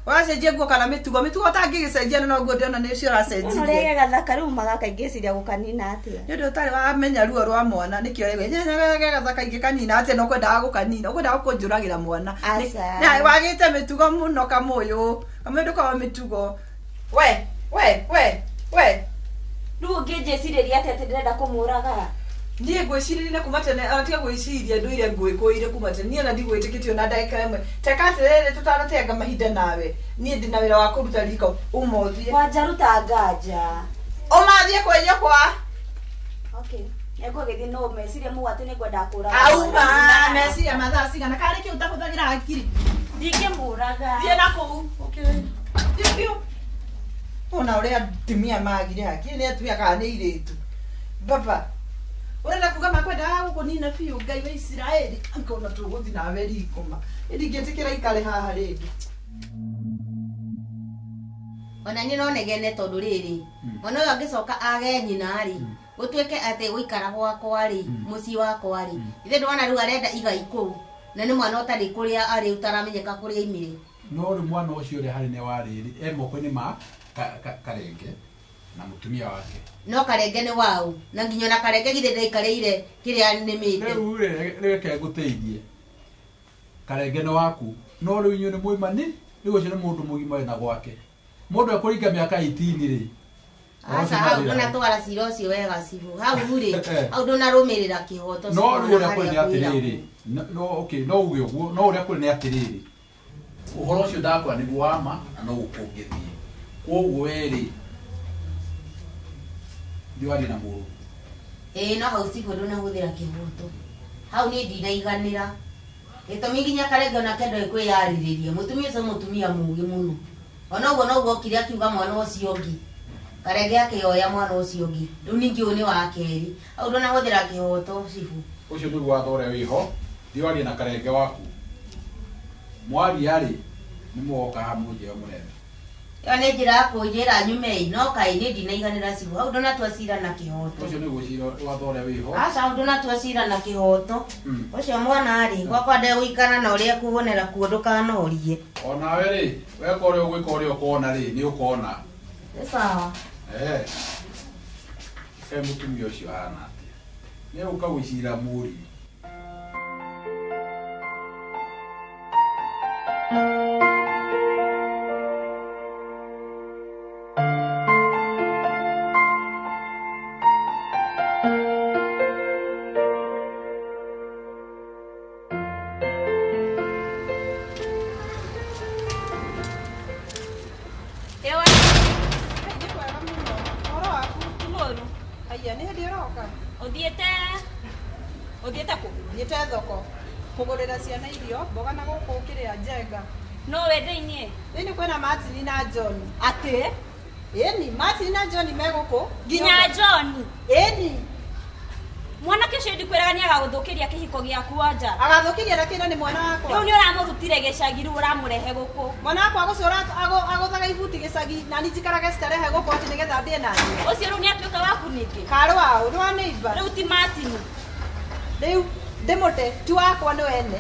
Ũracenjia nguo kana mĩtugo? Mĩtugo ũtangĩgĩcenjia na noguo ndĩrona nĩ ũcio ũracenjirie. Ũrĩa gagathaka rĩu magaka ingĩciria gũkanina atĩa? Nĩ ũndũ ũtarĩ wamenya ruo rwa mwana nĩkĩo ũraiga gagathaka ingĩkanina atĩa na ũkwendaga gũkanina ũkwendaga kũnjũragĩra mwana. Aca. Na wagĩte mĩtugo mũno kamũyũ. Kamũyũ ndũkoragwo mĩtugo. We we we we Rĩu ũngĩnjĩcirĩria atĩa atĩ ndĩrenda kũmũraga? Niĩ ngwĩcirĩria na kuma tene ona tiga gwĩciria ndũire ngwĩkũĩire kuma tene niĩ ona ndigwĩtĩkĩtie ona ndagĩka ĩmwe teka atĩrĩrĩ tũtanatenga mahinda nawe niĩ ndĩna wĩra wa kũruta riko uma ũthiĩ Wanja ruta nganja. Ũmathiĩ kwĩ nyũkwa. Okay. Nĩngũgĩthiĩ no meciria mau atĩ nĩngwendaga kũraga. Auma meciria mathaa cigana karĩ kĩ ũtahũthagĩra hakiri. Ndingĩmũraga. Thiĩ na kũu. Okay. Thiĩ biũ. Ona ũrĩa atumia magire hakiri nĩ atumia kana nĩ airĩtu. Baba ũrenda kuga makwendaga gũkũnina biũ Ngai wa Isiraeli angona tũgũthiĩ nawe riko ma ndingĩtĩkĩra ikare haha rĩngĩ. Ona niĩ no negene tondũ rĩrĩ mwana ũyũ angĩcoka age nyina rĩ gũtuĩke atĩ gũikara gwakwa rĩ mũciĩ wakwa rĩ ithe ndĩrona rĩu arenda igai kũu na nĩ mwana ũtarĩ kũrĩa arĩ ũtaramenyeka kũrĩa aimire. No rĩu mwana ũcio ũrĩa harĩ nĩ wa rĩrĩ e moko-inĩ ma Karenge na mũtumia wake. No Karenge nĩ waũ na nginya ona Karenge githĩ ndaikarĩire kĩrĩa nĩmĩte. Rĩu rĩ reke ngũteithie. Karenge nĩ waku no rĩu inyuĩ nĩ mwaimani rĩu ũcio nĩ mũndũ mũgima wĩna gwake. Mũndũ ekũringa mĩaka 18 rĩ. Aca hau ndũnatwara cira ũcio wega cibũ hau rĩ hau ndũnarũmĩrĩra kĩhoto. No rĩu ũrĩa kũrĩ nĩ atĩrĩrĩ no okay no uge ũguo no ũrĩa kũrĩ nĩ atĩrĩrĩ ũhoro ũcio ndakora nĩguo wa ma na no gũkũngĩthiĩ koguo we rĩ thiĩ warie na mũrũ. Ĩĩ no hau cibũ ndũnahũthĩra kĩhoto hau niĩ ndinaiganĩra gĩtũmi nginya Karenge onake ndoĩ kwĩyarĩrĩria mũtumia ũcio mũtumia mũũgĩ mũno ona ũguo noguo okire akiuga mwana ũcio ũngĩ Karenge akĩoya mwana ũcio ũngĩ rĩu ningĩ ũyũ nĩ wa kerĩ hau ndũnahũthĩra kĩhoto cibũ. Ũcio nĩguo watho ũrĩa wĩho thiĩ warie na Karenge waku mwaria rĩ nĩ mũgoka haha mũnjĩre mũretha. Ĩyo nĩ njĩra ya kũnjĩra nyumei no kaĩ niĩ ndinaiganĩra cibũ hau ndũnatua cira na kĩhoto. Ũcio nĩguo cira watho ũrĩa wĩho. Aca hau ndũnatua cira na kĩhoto ũcio mwana rĩ gwakwa ndegũikara na ũrĩa ekuonera kuo ndũkanorie. Onawe rĩ weka ũrĩa ũgwĩka ũrĩa ũkona rĩ nĩ ũkona. Nĩ sawa. Kaĩ mũtumia ũcio ahana atĩa nĩ egũka gwĩcira mũriũ. Ũthiĩte kũ? Thiĩte thoko kũgũrĩra ciana irio mboga na gũkũ kĩrĩa njenga. No we thĩiniĩ? Thĩiniĩ kwĩna Martin na John. Atĩ? Ĩni Martin na John me gũkũ. Nginya John? Ĩni. Mwanake ũcio ndikwĩraga nĩ agagũthũkĩria kĩhiko gĩaku wanja. Agathũkĩria na kĩna nĩ mwana wakwa. Rĩu nĩ ũramũrutire gĩcagi rĩu ũramũrehe gũkũ. Mwana wakwa agũcũra agũthaga ibuti gĩcagi na niĩ njikarage citarehe gũkũ atĩ nĩgetha ndĩe naniĩ. Ũcio rĩu nĩ atuĩka waku ningĩ? Karĩ waũ nĩ wa neighbor. Rĩu ti Martin. Rĩu ndĩmũte ti wakwa nĩ wene.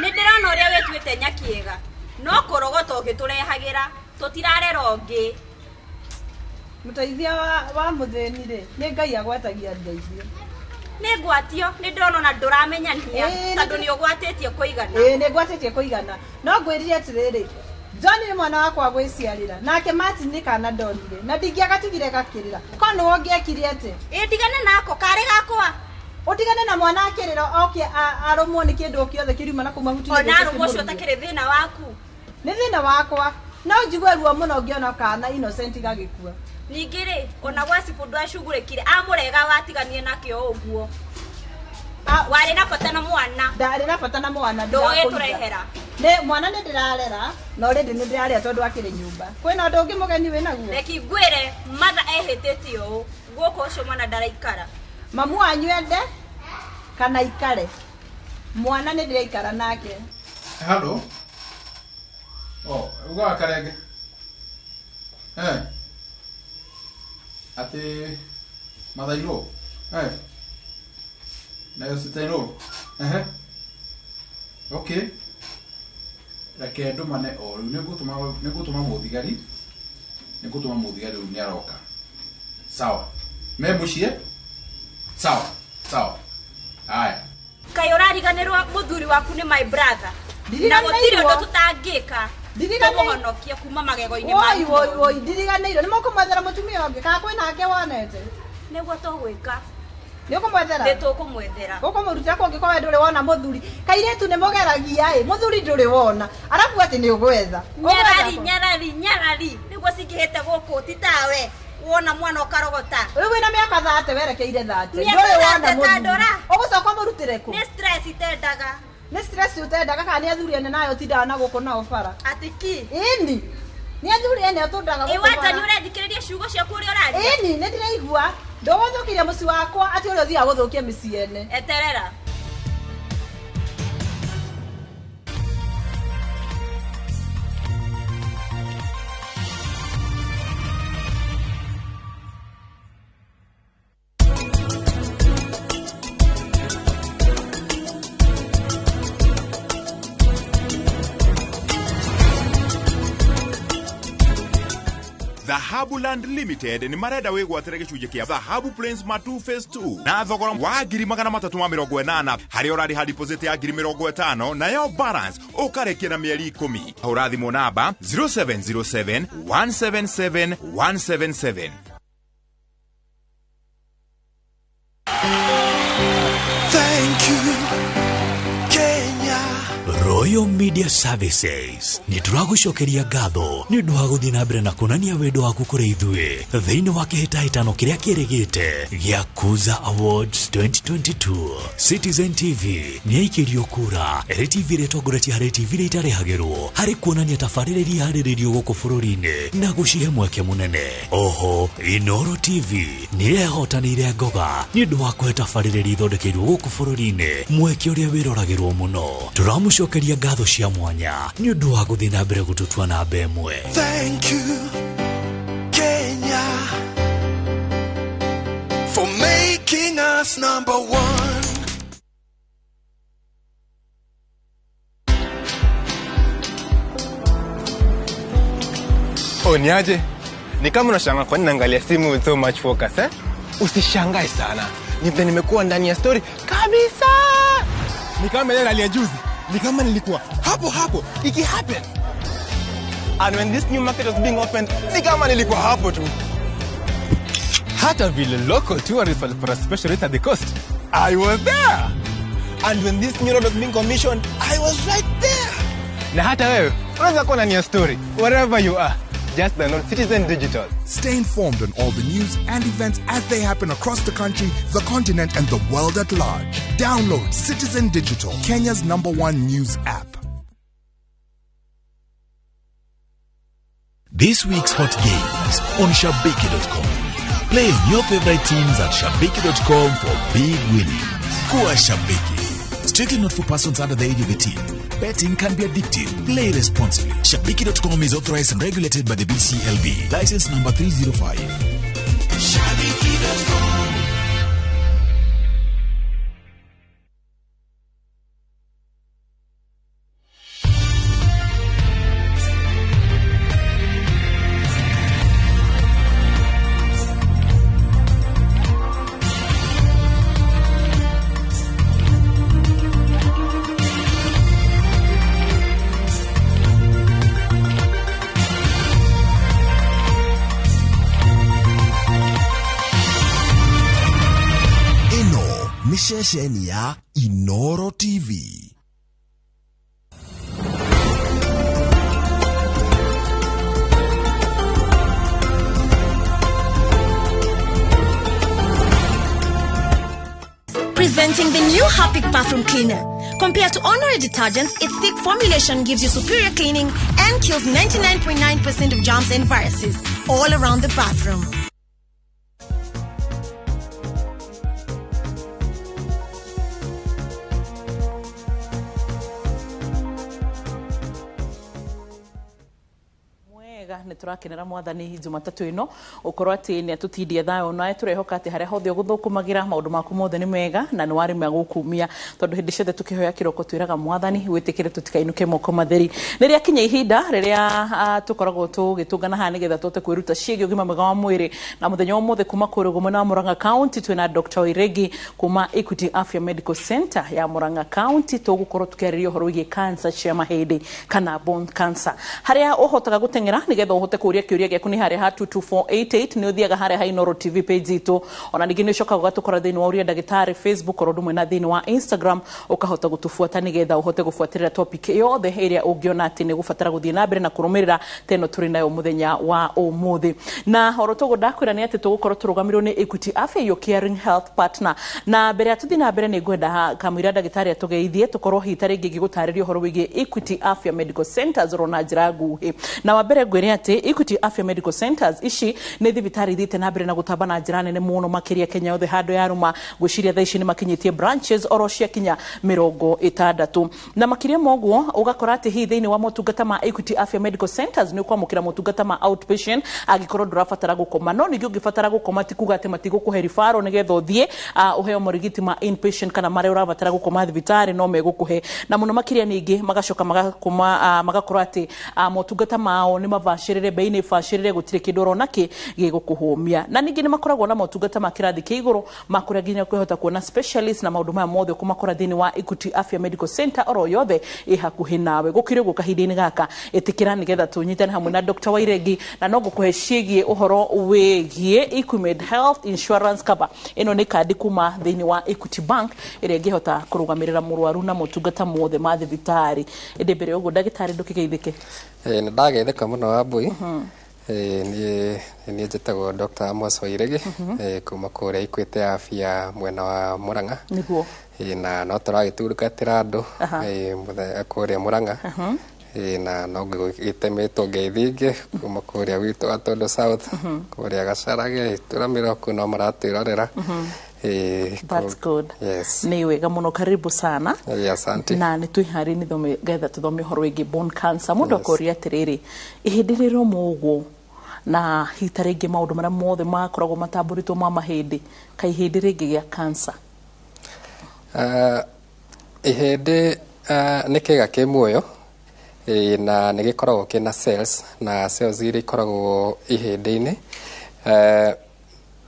Nĩ ndĩrona ũrĩa wĩtuĩte Nyakĩega no kũrogota ũgĩtũrehagĩra tũtirarera ũngĩ. Mũteithia wa mũthĩni rĩ nĩ Ngai agwatagia ndeithio. Nĩ ngwatio nĩ ndĩrona ona ndũramenyania tondũ nĩ ũgwatĩtie kũigana. Ĩĩ nĩ ngwatĩtie kũigana no ngwĩrire atĩrĩrĩ John nĩ mwana wakwa gwĩciarĩra nake Martin nĩ kana ndonire na ndingĩagatigire gakĩrĩra ko nĩwe ũngĩekire atĩa? Ĩĩ ndigane nako karĩ gakwa. Ũtigane na mwana akĩrĩra oke arũmwo nĩ kĩndũ kĩothe kĩriuma na kũu mahuti-inĩ. Ona arũmwo ũcio ũtakĩrĩ thĩna waku. Nĩ thĩna wakwa no njigue ruo mũno ngĩona kana innocent gagĩkua. Ningĩ rĩ ona gwa cibũ ndwacugurĩkire amũrega watiganie nakĩo ũguo. Warĩ na bata na mwana. Ndarĩ na bata na mwana ndũgũgĩtũrehera. Nĩ mwana nĩ ndĩrarera na already nĩ ndĩrarĩa tondũ akĩrĩ nyũmba. Kwĩna ũndũ ũngĩ mũgeni wĩnaguo? Reki ngwĩre mother ehĩtĩtie ũũ gũkũ ũcio mwana ndaraikara. Mamu wanyu ende kana ikare mwana nĩ ndĩraikara nake. Hello. Oh, ugaga Karenge. Atĩ mother-in-law. Na sister-in-law. Okay. Reke ndũmane o rĩu nĩngũtũma mũthigari. Nĩngũtũma mũthigari rĩu nĩaroka. Sawa. Me mũciĩ? Sawa. Sawa. Haya. Kaĩ ũrariganĩrwo mũthuri waku nĩ my brother. Na gũtirĩ ũndũ tũtangĩka. Tũmũhonokie kuma magego-inĩ ma. Woi woi woi ndiriganĩirwo nĩ mũkũmwethera mũtumia ũngĩ kana kwĩna ake wonete? Nĩguo tũgwĩka. Nĩ ũkũmwethera? Nĩ tũkũmwethera. Ũkũmũrutĩra kũ ũngĩkorwo we ndũrĩ wona mũthuri? Kairĩtu nĩ mũgeragia ĩ, mũthuri ndũrĩ wona. Arabu atĩ nĩ ũgwetha. Nyarari nyarari nyarari nĩguo cingĩhĩte gũkũ ti tawe. Wona mwana ũkarogota. Rĩu wĩna mĩaka 30 werekeire 30. Ndũrĩ wona mũthuri. Ũgũcoka ũmũrutĩre kũ? Nĩ stress itendaga. Nĩ stress ũtendaga kana nĩ athuri ene nayo ũtindaga na gũkũ nao bara? Atĩ ki? Ĩni. Nĩ athuri ene ũtũndaga gũkũ bara. Ĩ wanja nĩ ũrethikĩrĩria ciugo ciaku ũrĩa ũraria? Ĩni, nĩ ndĩraigua. Ndũgũthũkirie mũciĩ wakwa atĩ ũrĩa ũthiaga gũthũkia mĩciĩ ene. Eterera. Dhahabu Land Limited nĩ marenda wĩgwatĩre gĩcunjĩ kĩa Dhahabu Plains Matu Phase 2 na thogora wa 380,000 harĩa ũrarĩha deposit ya 50,000 nayo balance ũkarĩkia na mĩeri 10. Hũra thimũ namba 0707 177 177. Thank you, Kenya. Royal Media Services nĩ tũragũcokeria ngatho nĩ ũndũ wa gũthiĩ na mbere na kuonania wendo waku kũrĩ ithuĩ thĩinĩ wa kĩhĩtahĩtano kĩrĩa kĩrĩgĩte gĩa Kuza Awards 2022. Citizen TV nĩ yaikĩrio kura ĩrĩ TV ĩrĩa ĩtongoretie harĩ TV iria itarĩhagĩrwo harĩ kuonania tabarĩra iria iharĩrĩirio gũkũ bũrũri-inĩ na gũcihe mweke mũnene. Oho Inoro TV nĩ ĩrehotanĩire ngoga nĩ ũndũ wa kũhe tabarĩra iria ithondekeirwo gũkũ bũrũri-inĩ mweke ũrĩa wĩroragĩrwo mũno. Tũramũcokeria ngatho cia mwanya nĩ ũndũ wa gũthiĩ na mbere gũtũtua namba ĩmwe. Thank you, Kenya, for making us number one. Oh, niaje? Ni kama unashangaa kwa nini naangalia simu with so much focus, eh? Usishangae sana. Ni vile nimekuwa ndani ya story kabisa. Ni kama ile rally ya juzi. Ni kama nilikuwa hapo hapo iki happen. And when this new market was being opened, ni kama nilikuwa hapo tu. Hata vile local tourists walipata special rate at the coast, I was there. And when this new road was being commissioned, I was right there. Na hata wewe unaweza kuwa ndani ya story wherever you are. Just download Citizen Digital. Stay informed on all the news and events as they happen across the country, the continent, and the world at large. Download Citizen Digital, Kenya's #1 news app. This week's Hot Games on Shabiki.com. Play your favorite teams at Shabiki.com for big winnings. Kuwa Shabiki. Strictly not for persons under the age of 18. Betting can be addictive. Play responsibly. Shabiki.com is authorized and regulated by the BCLB. License number 305. Shabiki.com. Ceceni ya Inoro TV. Presenting the new Harpic bathroom cleaner. Compared to ordinary detergents, its thick formulation gives you superior cleaning and kills 99.9% of germs and viruses all around the bathroom. Gwĩka nĩ tũrakenera mwathani Jumatatũ ĩno ũkorwo atĩ nĩ atũtindia thayũ nawe tũrehoka atĩ harĩa hothe ũgũthũkũmagĩra maũndũ maku mothe nĩ mega na nĩ warĩma gũkumia tondũ hĩndĩ ciothe tũkĩhoya kĩroko twĩraga mwathani wĩtĩkĩre tũtikainũke moko matheri. Rĩrĩa kinya ihinda rĩrĩa tũkoragwo tũgĩtũngana haha nĩgetha tũhote kwĩruta ciĩgiĩ ũgima mwega wa mwĩrĩ na mũthenya wa ũmũthĩ kuma kũrĩa ũguo mwena wa Murang'a County twĩna Dr. Wairegi kuma Equity Afya Medical Center ya Murang'a County tũgũkorwo tũkĩarĩria ũhoro wĩgiĩ cancer cia mahĩndĩ kana bone cancer harĩa ũhotaga gũteng'era nĩgetha ũhote kũũria kĩũria gĩaku nĩ harĩa ha 22488 nĩ ũthiaga harĩa ha Inooro TV page itũ ona ningĩ nĩ ũcokaga ũgatũkora thĩinĩ wa ũria ndagĩtarĩ Facebook oro ũndũ ũmwe na thĩinĩ wa Instagram ũkahota gũtũbuata nĩgetha ũhote gũbuatĩrĩra topic yothe ĩrĩa ũngĩona atĩ nĩ ũgũbatara gũthiĩ na mbere na kũrũmĩrĩra ta ĩno tũrĩ nayo mũthenya wa ũmũthĩ na oro toguo ndakwĩra nĩ atĩ tũgũkorwo tũrũgamĩrĩirwo nĩ Equity Afya, your caring health partner. Na mbere ya tũthiĩ na mbere nĩ ngwenda kamũira ndagĩtarĩ atũgeithie tũkorwo hihi ta rĩngĩ ngĩgũtarĩria ũhoro wĩgiĩ Equity Afya Medical Centers oro na njĩra nguhĩ. Na wa mbere ngwĩre atĩ Equity Afya Medical Centers ici nĩ thibitarĩ ithiĩte na mbere na gũtamba na njĩra nene mũno makĩria Kenya yothe handũ yarũma ngwĩciria thaa ici nĩ makinyĩtie branches oro ciakinya 60 na makĩria ma ũguo ũgakora atĩ hihi thĩinĩ wa motungata ma Equity Afya Medical Centers nĩ ũkwamũkĩra motungata ma outpatient angĩkorwo ndũrabatara gũkoma no ningĩ ũngĩbatara gũkoma ti kuga atĩ matigũkũhe referral nĩgetha ũthiĩ ũheo morigiti ma inpatient kana marĩa ũrabatara gũkoma thibitarĩ no megũkũhe na mũno makĩria ningĩ magacoka magakorwo atĩ motungata mao nĩ mabacĩrĩre bei nĩ bacĩrĩre gũtirĩ kĩndũ orona kĩ gĩgũkũhũmia na ningĩ nĩ makoragwo na motungata ma kĩrathi kĩa igũrũ ma kũrĩa nginya kwĩhota kuona specialist na maũndũ maya mothe ũkũmakora thĩinĩ wa Equity Afya Medical Center oro yothe ĩ hakuhĩ nawe gũkĩrĩ ũguo kahinda-inĩ gaka ĩtĩkĩra nĩgetha tũnyitane hamwe na Dr. Wairegi na no ngũkũhe ciĩgiĩ ũhoro wĩgiĩ Equimed Health Insurance Cover ĩno nĩ kandi kuma thĩinĩ wa Equity Bank ĩrĩa ĩngĩhota kũrũgamĩrĩra mũrwaru na motungata mothe ma thibitarĩ ĩndĩ mbere ya ũguo ndagĩtarĩ ndũkĩgeithĩke. Nĩ ndageithĩka mũno Wambui. Niĩ njĩtagwo Dr. Amos Wairegi kuma kũrĩa Equity Afya mwena wa Murang'a. Nĩguo. Na no tũragĩtungatĩra andũ kũrĩa Murang'a na no gĩtemĩtwo ngeithi ingĩ kuma kũrĩa gwitũ Gatondo South kũrĩa Gacarage Ituramĩro kũu no maratwĩrorera. That's good. Yes. Nĩ wega mũno, karibu sana. Asante. Na nĩ twĩharĩrie nĩgetha tũthome ũhoro wĩgiĩ bone cancer. Mũndũ akoria atĩrĩrĩ, ihĩndĩ rĩroma ũguo na hihi ta rĩngĩ maũndũ marĩa mothe makoragwo matambũrĩtwo ma mahĩndĩ, kaĩ ihĩndĩ rĩngĩgĩa cancer? Ihĩndĩ nĩ kĩga kĩ muoyo na nĩ gĩkoragwo kĩna cells na cells iria ikoragwo ihĩndĩ-inĩ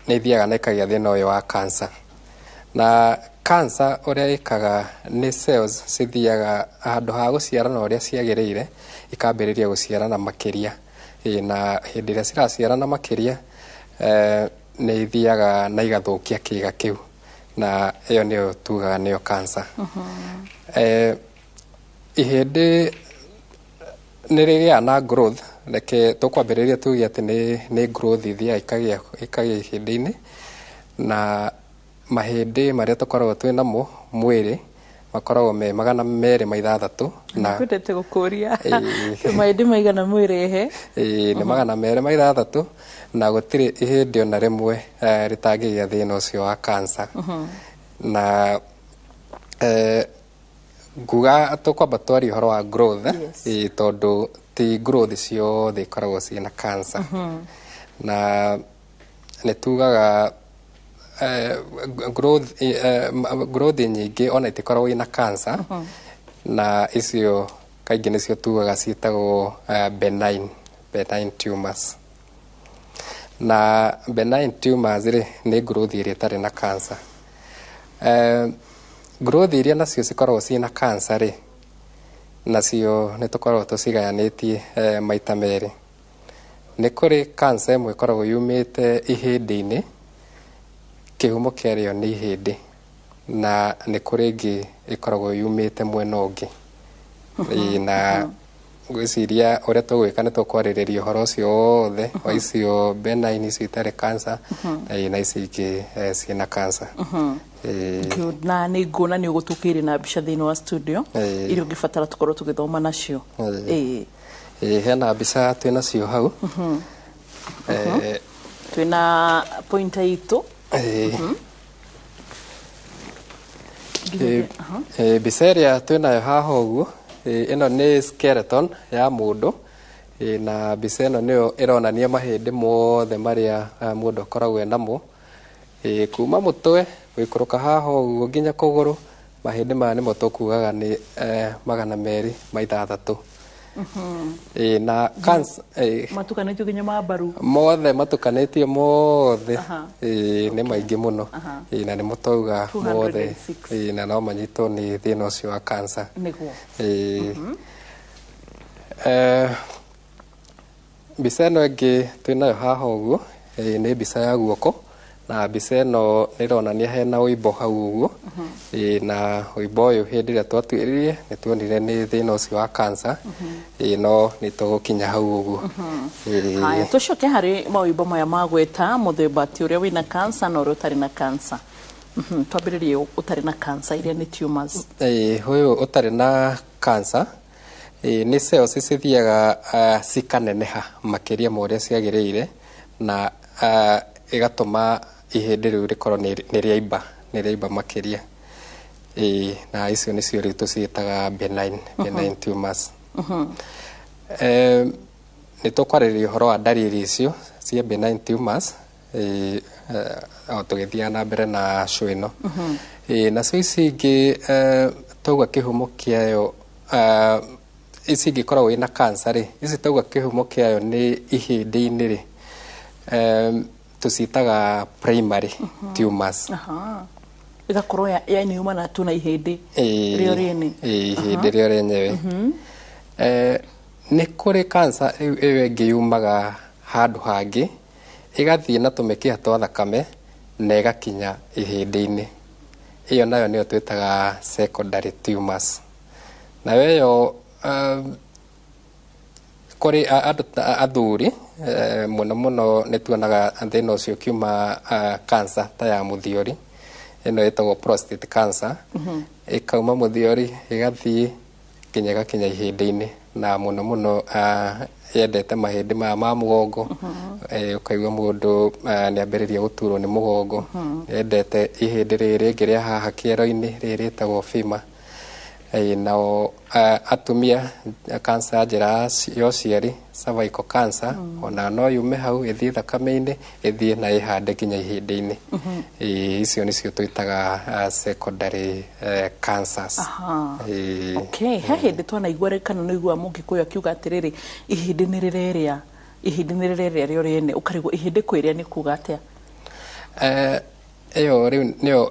nĩ ithiaga na ikagĩa thĩna ũyũ wa cancer. Na cancer ũrĩa ĩkaga nĩ cells cithiaga handũ ha gũciarana ũrĩa ciagĩrĩire ikambĩrĩria gũciarana makĩria na hĩndĩ ĩrĩa ciraciarana makĩria nĩ ithiaga na igathũkia kĩga kĩu na ĩyo nĩyo tugaga nĩyo cancer. Ihĩndĩ nĩ rĩgĩaga na growth, reke tũkwambĩrĩria tuge atĩ nĩ growth ithiaga ĩkagĩa ihĩndĩ-inĩ na mahĩndĩ marĩa tũkoragwo twĩ namo mwĩrĩ makoragwo me 206 na kwendete gũkũria mahĩndĩ maigana mwĩrĩ he nĩ 206 na gũtirĩ ihĩndĩ ona rĩmwe rĩtangĩgĩa thĩna ũcio wa cancer. Na nguga tũkwamba twarie ũhoro wa growth tondũ ti growth ciothe ikoragwo ciĩna cancer. Na nĩ tugaga growth nyingĩ ona itikoragwo ina cancer na icio kaingĩ nĩcio tugaga ciĩtagwo benign tumors. Na benign tumors rĩ nĩ growth ĩrĩa ĩtarĩ na cancer. Growth iria nacio cikoragwo ciĩna cancer rĩ nacio nĩ tũkoragwo tũcigayanĩtie maita merĩ. Nĩ kũrĩ cancer ĩmwe ĩkoragwo yumĩte ihĩndĩ-inĩ, kĩhumo kĩarĩo nĩ ihĩndĩ, na nĩ kũrĩ ĩngĩ ĩkoragwo yumĩte mwena ũngĩ. Na ngwĩciria ũrĩa tũgwĩka nĩ tũkwarĩrĩria ũhoro ũcio wothe wa icio benign icio itarĩ cancer na ici ingĩ ciĩna cancer. Good. Na nĩ nguona nĩ ũgũtũkĩire na mbica thĩinĩ wa studio iria ũngĩbatara tũkorwo tũgĩthoma nacio. Hena mbica twĩ nacio hau. Twĩna pointer itũ. Mbica ĩrĩa twĩnayo haha ũguo ĩno nĩ skeleton ya mũndũ Na mbica ĩno nĩyo ĩronania mahĩndĩ mothe marĩa mũndũ akoragwo enamo. Kuma mũtwe gũikũrũka haha ũguo nginya kũgũrũ, mahĩndĩ maya nĩmo tũkugaga nĩ 206. Na cancer Matukanĩtio nginya ma mbaru. Mothe matukanĩtio mothe. Nĩ maingĩ mũno. Na nĩmo twauga mothe. 206. Na no manyitwo nĩ thĩna ũcio wa cancer. Nĩguo. Mbica ĩno ĩngĩ twĩnayo haha ũguo, nĩ mbica ya guoko, na mbica ĩno nĩ ĩronania hena ũimbo hau ũguo. Na ũimbo ũyũ hĩndĩ ĩrĩa twatuĩririe nĩ tuonire nĩ thĩna ũcio wa cancer. No nĩ tũgũkinya hau ũguo. Haya, tũcoke harĩ maũimbo maya magweta mũthemba ti ũrĩa wĩna cancer na ũrĩa ũtarĩ na cancer. Twambĩrĩrie ũtarĩ na cancer, iria nĩ tumors. Ũyũ ũtarĩ na cancer, nĩ cells cithiaga cikaneneha makĩria ma ũrĩa ciagĩrĩire, na ĩgatũma ihĩndĩ rĩu rĩkorwo nĩ rĩaimba, nĩ rĩaimba makĩria. Na icio nĩcio rĩu tũciĩtaga benign tumors. Nĩ tũkwarĩrĩria ũhoro wa ndariri icio cia benign tumors, o tũgĩthiaga na mbere na show ĩno. Nacio ici ingĩ, twauga kĩhumo kĩayo, ici ingĩ ikoragwo ina cancer rĩ, ici twauga kĩhumo kĩayo nĩ ihĩndĩ-inĩ rĩ, tũciĩtaga primary tumors. Ĩgakorwo yani yumana tu na ihĩndĩ rĩo rĩene. Ihĩndĩ rĩo rĩenyewe. Nĩ kũrĩ cancer ĩyo ĩngĩ yumaga handũ hangĩ, ĩgathiĩ na tũmĩkiha twa thakame na ĩgakinya ihĩndĩ-inĩ. Ĩyo nayo nĩyo twĩtaga secondary tumors. Nayo ĩyo, kũrĩ andũ ta athuri, mũno mũno nĩ tuonaga thĩna ũcio ũkiuma cancer ta ya mũthiori, ĩno ĩtagwo prostate cancer. Ĩkauma mũthiori ĩgathiĩ nginya ĩgakinya ihĩndĩ-inĩ, na mũno mũno yendete mahĩndĩ maya ma mũgongo. Ũkaigua mũndũ nĩ ambĩrĩria gũturwo nĩ mũgongo. Yendete ihĩndĩ rĩrĩ rĩngĩ rĩa haha kĩero-inĩ, rĩrĩ rĩtagwo femur. Nao atumia, cancer ya njĩra ya ũciari, cervical cancer, ona no yume hau ĩthiĩ thakame-inĩ, ĩthiĩ na ĩhande nginya ihĩndĩ-inĩ. Icio nĩcio twĩtaga secondary cancers. Okay, he hĩndĩ twanaigua kana nĩ igua mũgĩkũyũ akiuga atĩrĩrĩ, ihĩndĩ nĩ rĩrerĩa, ihĩndĩ nĩ rĩrerĩa rĩo rĩene, ũkarigwo ihĩndĩ kwĩrĩa nĩ kuga atĩa? Ĩyo rĩu nĩyo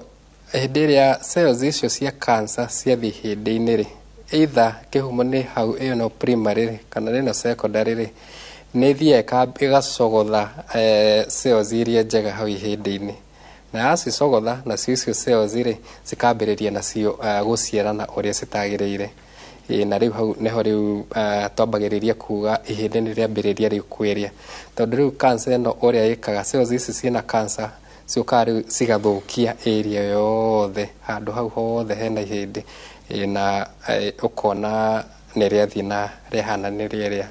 hĩndĩ ĩrĩa cells icio cia cancer ciathiĩ ihĩndĩ-inĩ rĩ, either kĩhumo nĩ hau ĩyo no primary rĩ, kana ĩno secondary rĩ, nĩ ĩthiaga ĩgacogotha cells iria njega hau ihĩndĩ-inĩ, na yacicogotha, nacio icio cells rĩ cikambĩrĩria nacio gũciarana ũrĩa citagĩrĩire. Na rĩu hau nĩho rĩu twambagĩrĩria kuga ihĩndĩ nĩ rĩambĩrĩria rĩu kwĩrĩa, tondũ rĩu cancer ĩno ũrĩa ĩkaga, cells ici ciĩna cancer ciũkaga rĩu cigathũkia area yothe, handũ hau hothe hena ihĩndĩ. Na ũkona nĩ rĩathiĩ na rĩahana nĩ rĩerĩa.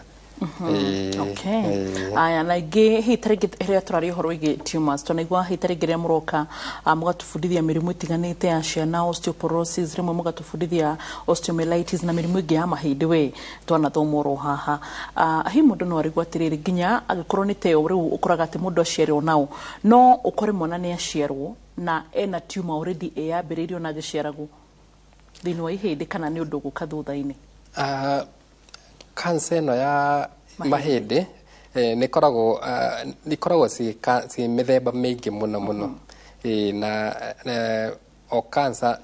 Okay. Aya, na ingĩ hihi ta rĩngĩ rĩrĩa tũraria ũhoro wĩgiĩ tumors, twanaigua hihi ta rĩngĩ rĩrĩa mũroka mũgatũbundithia mĩrimũ ĩtiganĩte ya ciana, osteoporosis, rĩmwe mũgatũbundithia osteomyelitis na mĩrimũ ĩngĩ ya mahĩndĩ, we twanathoma oro haha. Hihi mũndũ no arigwo atĩrĩrĩ, nginya angĩkorwo nĩ ta ĩyo rĩu ũkoraga atĩ mũndũ aciarwo nao, no ũkore mwana nĩ aciarwo na ena tumor already ĩyambĩrĩirio na agĩciaragwo thĩinĩ wa ihĩndĩ, kana nĩ ũndũ ũgũka thutha-inĩ? Cancer ĩno ya mahĩndĩ nĩ ĩkoragwo nĩ ikoragwo ciĩ mĩthemba mĩingĩ mũno mũno. Na o cancer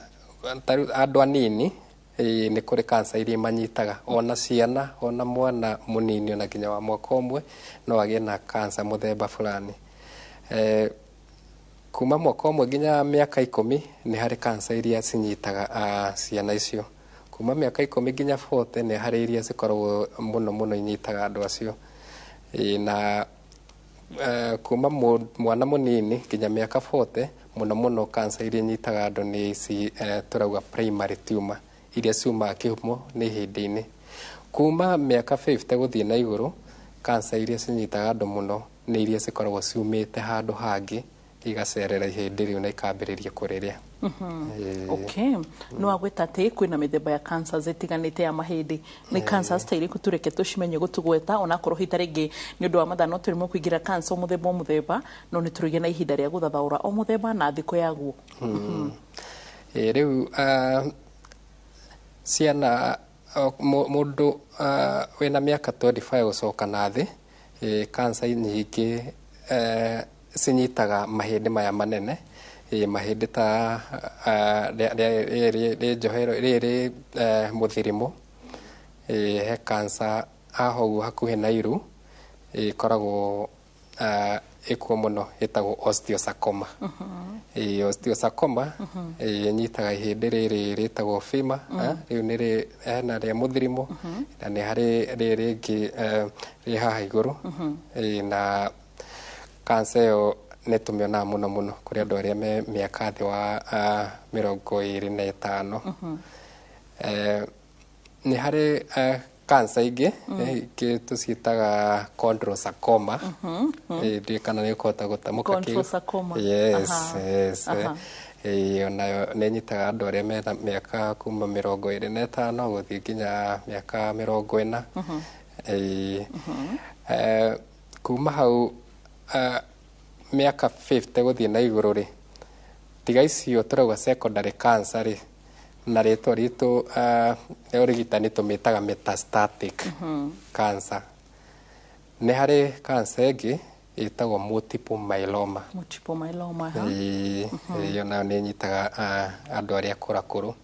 ta rĩu andũ anini, nĩ kũrĩ cancer iria imanyitaga ona ciana, ona mwana mũnini, ona nginya wa mwaka 1 no agĩe na cancer mũthemba fulani. Kuma mwaka 1 nginya mĩaka 10 nĩ harĩ cancer iria cinyitaga ciana icio. Kuma mĩaka 10 nginya 40 nĩ harĩ iria cikoragwo mũno mũno inyitaga andũ acio. Na kuma mwana mũnini nginya mĩaka 40, mũno mũno cancer iria inyitaga andũ nĩ ici tũrauga primary tumor, iria ciumaga kĩhumo nĩ ihĩndĩ-inĩ. Kuma mĩaka 50 gũthiĩ na igũrũ, cancer iria cinyitaga andũ mũno nĩ iria cikoragwo ciumĩte handũ hangĩ igacerera ihĩndĩ rĩu na ikambĩrĩria kũrĩrĩa. Okay, no agweta atĩ kwĩna mĩthemba ya cancers ĩtiganĩte ya mahĩndĩ. Nĩ cancers ta irĩkũ tũreke tũcimenye gũtũgweta, onakorwo hita rĩngĩ nĩ ũndũ wa mathaa no tũrĩmwo kũingĩra cancer o mũthemba o mũthemba, no nĩ tũrĩgĩa na ihinda rĩa gũthathaũra o mũthemba na thikũ yaguo. Rĩu ciana, mũndũ wĩna mĩaka 25 gũcoka na thĩ, cancer nyingĩ cinyitaga mahĩndĩ maya manene, mahĩndĩ ta rĩrĩ njohero, rĩrĩ mũthirimũ. He cancer haha ũguo hakuhĩ na iru ĩkoragwo ĩkuo mũno, ĩtagwo osteosarcoma. Osteosarcoma ĩnyitaga ihĩndĩ rĩrĩ rĩtagwo femur, rĩu nĩ hena rĩa mũthirimũ na nĩ harĩ rĩrĩ rĩngĩ rĩ haha igũrũ. Na cancer ĩyo nĩ tũmĩonaga mũno mũno kũrĩ andũ arĩa me mĩaka thĩ wa 25. Nĩ harĩ cancer ingĩ ingĩ tũciĩtaga chondrosarcoma. Ndiũĩ kana nĩ ũkũhota gũtamũka kĩu. Chondrosarcoma. Yes, yes. Onayo nĩ ĩnyitaga andũ arĩa mena mĩaka kuma 25 gũthiĩ nginya mĩaka 40. Kuma hau mĩaka 50 gũthiĩ na igũrũ rĩ, tiga icio tũrauga secondary cancer rĩ, na rĩtwa ritũ rĩa ũrigitani tũmĩtaga metastatic cancer. Nĩ harĩ cancer ĩngĩ ĩtagwo multiple myeloma. Multiple myeloma, ha? Ĩyo nayo nĩ ĩnyitaga andũ arĩa akũrakũrũ.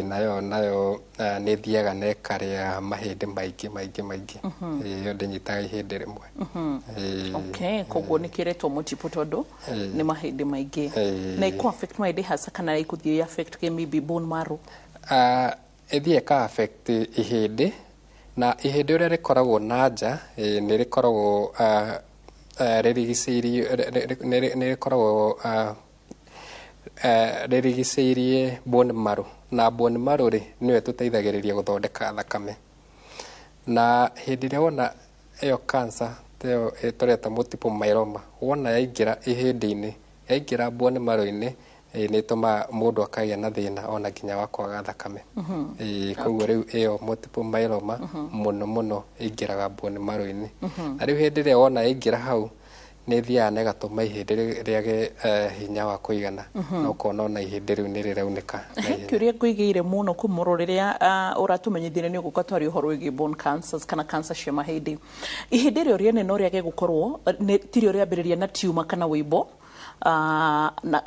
Nayo nĩ ĩthiaga na ĩkarĩa mahĩndĩ maingĩ maingĩ maingĩ. Ĩyo ndĩnyitaga ihĩndĩ rĩmwe. Okay, koguo nĩ kĩretwo multiple tondũ nĩ mahĩndĩ maingĩ. Na ĩkũ affect mahĩndĩ hasa kana ĩkũthiĩ affect maybe bone marrow? Ĩthiĩ ĩka affect ihĩndĩ, na ihĩndĩ ũrĩa rĩkoragwo na nja nĩ rĩkoragwo rĩrigicĩirie, nĩ rĩkoragwo rĩrigicĩirie bone marrow, na bone marrow rĩ nĩyo ĩtũteithagĩrĩria gũthondeka thakame. Na hĩndĩ ĩrĩa wona ĩyo cancer ta ĩyo tũreta multiple myeloma, wona yaingĩra ihĩndĩ-inĩ, yaingĩra bone marrow-inĩ, nĩ ĩtũmaga mũndũ akagĩa na thĩna ona nginya wa kwaga thakame. Koguo rĩu ĩyo multiple myeloma mũno mũno ĩingĩraga bone marrow-inĩ. Na rĩu hĩndĩ ĩrĩa wona yaingĩra hau, nĩ ĩthiaga na ĩgatũma ihĩndĩ rĩage hinya wa kũigana, na ũkona ona ihĩndĩ rĩu nĩ rĩraunĩka. He kĩũria ngũigĩire mũno kũmũrwo rĩrĩa ũratũmenyithirie nĩ ũgũka twaria ũhoro wĩgiĩ bone cancers kana cancer cia mahĩndĩ. Ihĩndĩ rĩo rĩene no rĩage gũkorwo tirio rĩambĩrĩria na tumor kana wĩimbo,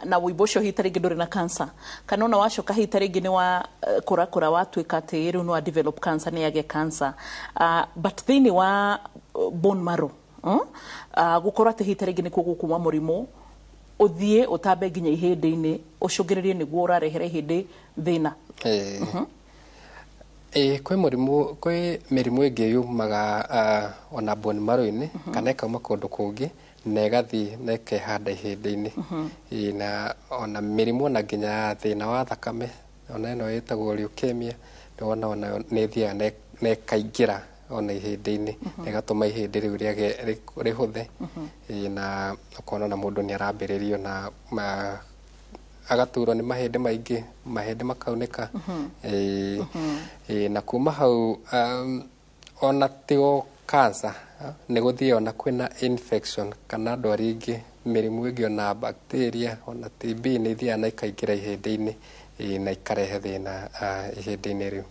na wĩimbo ũcio hihi ta rĩngĩ ndũrĩ na cancer, kana ona wacoka hihi ta rĩngĩ nĩ wa kũrakũra watuĩka atĩ rĩu nĩ wa develop cancer, nĩ yagĩa cancer, but thĩinĩ wa bone marrow gũkorwo atĩ hihi ta rĩngĩ nĩkuo gũkuma mũrimũ ũthiĩ ũtambe nginya ihĩndĩ-inĩ ũcũngĩrĩrie nĩguo ũrarehere ihĩndĩ thĩna. Kwĩ mũrimũ, kwĩ mĩrimũ ĩngĩ yumaga ona bone marrow-inĩ kana ĩkauma kũndũ kũngĩ na ĩgathiĩ na ĩkehanda ihĩndĩ-inĩ. Na ona mĩrimũ ona nginya thĩna wa thakame, ona ĩno ĩtagwo leukemia, nĩwona onayo nĩ ĩthiaga na ĩkaingĩra ona ihĩndĩ-inĩ, ĩgatũma ihĩndĩ rĩu rĩage rĩhũthe, na ũkona ona mũndũ nĩ arambĩrĩrio na agaturwo nĩ mahĩndĩ maingĩ, mahĩndĩ makaunĩka. Na kuma hau ona tigo cancer, nĩ gũthiĩ ona kwĩna infection kana ndwari ingĩ, mĩrimũ ĩngĩ ona bacteria ona TB nĩ ithiaga na ikaingĩra ihĩndĩ-inĩ na ikarehe thĩna ihĩndĩ-inĩ rĩu.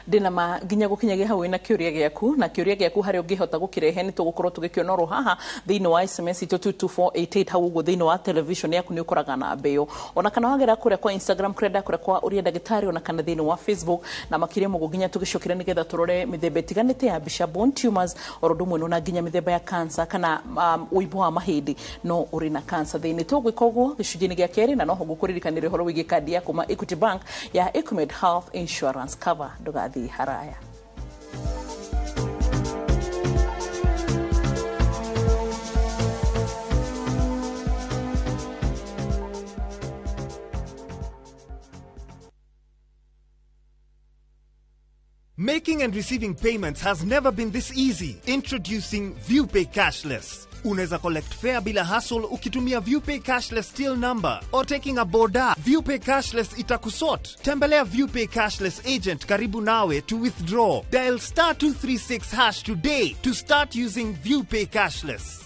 Ndĩna ma nginya gũkinyagia hau wĩna kĩũria gĩaku, na kĩũria gĩaku harĩa ũngĩhota gũkĩrehe nĩ tũgũkorwo tũgĩkĩona oro haha thĩinĩ wa SMS itũ 22488 hau ũguo thĩinĩ wa television yaku nĩ ũkoraga namba ĩyo, ona kana wagera kũrĩa kwa Instagram kũrĩa ndakũrĩa kwa ũrĩa ndagĩtarĩ, ona kana thĩinĩ wa Facebook, na makĩria mũguo nginya tũgĩcokera nĩgetha tũrore mĩthemba ĩtiganĩte ya mbica bone tumors oro ũndũ ũmwe na nginya mĩthemba ya cancer kana ũimbo wa mahĩndĩ no ũrĩ na cancer thĩinĩ. Tũgwĩka ũguo gĩcunjĩ-inĩ gĩa kerĩ, na noho ngũkũririkanĩria ũhoro wĩgiĩ kandi ya kuma Equity Bank ya Equimed Health Insurance Cover. Ndũgathiĩ haraya. Making and receiving payments has never been this easy. Introducing ViewPay Cashless. Unaweza collect fare bila hassle ukitumia ViewPay cashless till number or taking a boda. ViewPay cashless itakusort. Tembelea ViewPay cashless agent karibu nawe to withdraw. Dial star 236 hash today to start using ViewPay cashless.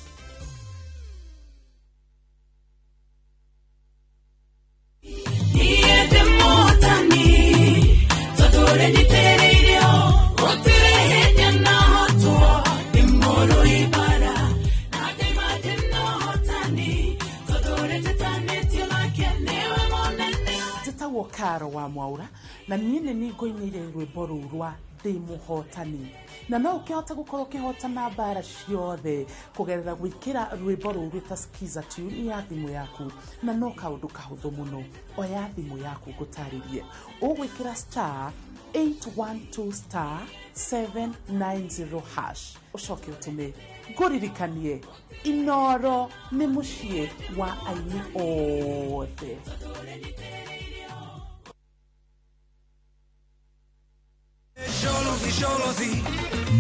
Njĩtagwo Karo wa Mwaura na niĩ nĩ niĩ ngũinĩire rwĩmbo rũu rwa ndĩ mũhotani, na no ũkĩhota gũkorwo ũkĩhotana mbara ciothe kũgerera gwĩkĩra rwĩmbo rũu rwĩta Skiza tune ya thimũ yaku, na no kaũndũ kahũthũ mũno. Oya thimũ yaku ngũtarĩrie, ũgwĩkĩra star 812 star 790 hash ũcoke ũtũme. Ngũririkanie, Inoro nĩ mũciĩ wa aini othe.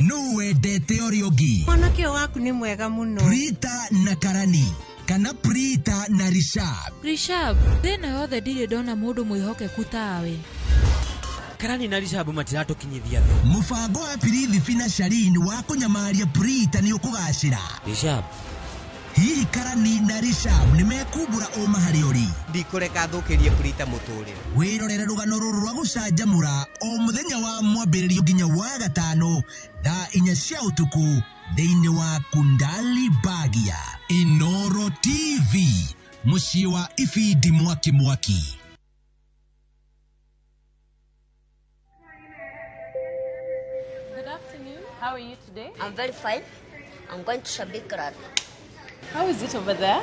No wendete ũrĩa ũngĩ. Mwanake ũyũ waku nĩ mwega mũno. Prita na Karani kana Prita na Rishab. Rishab, thĩna yothe ndirĩ ndona mũndũ mwĩhokeku tawe. Karani na Rishab matiratũkinyithia thĩ. Mũbango wa Pirithi na Sharin wa kũnyamaria Prita nĩ ũkũgacĩra. Rishab, hihi Karani na Rishab nĩ mekumbũra ũma harĩ ũrĩ? Ndikũreka thũkĩrie Prita mũtũrĩre. Wĩrorere rũgano rũrũ rwa gũcanjamũra o mũthenya wa mwambĩrĩrio nginya wa gatano thaa 4 cia ũtukũ thĩinĩ wa Kundali Bagia. Inoro TV, mũciĩ wa ibindi mwaki mwaki. Good afternoon. How are you today? I'm very fine. I'm going to Shabik Rad. How is it over there?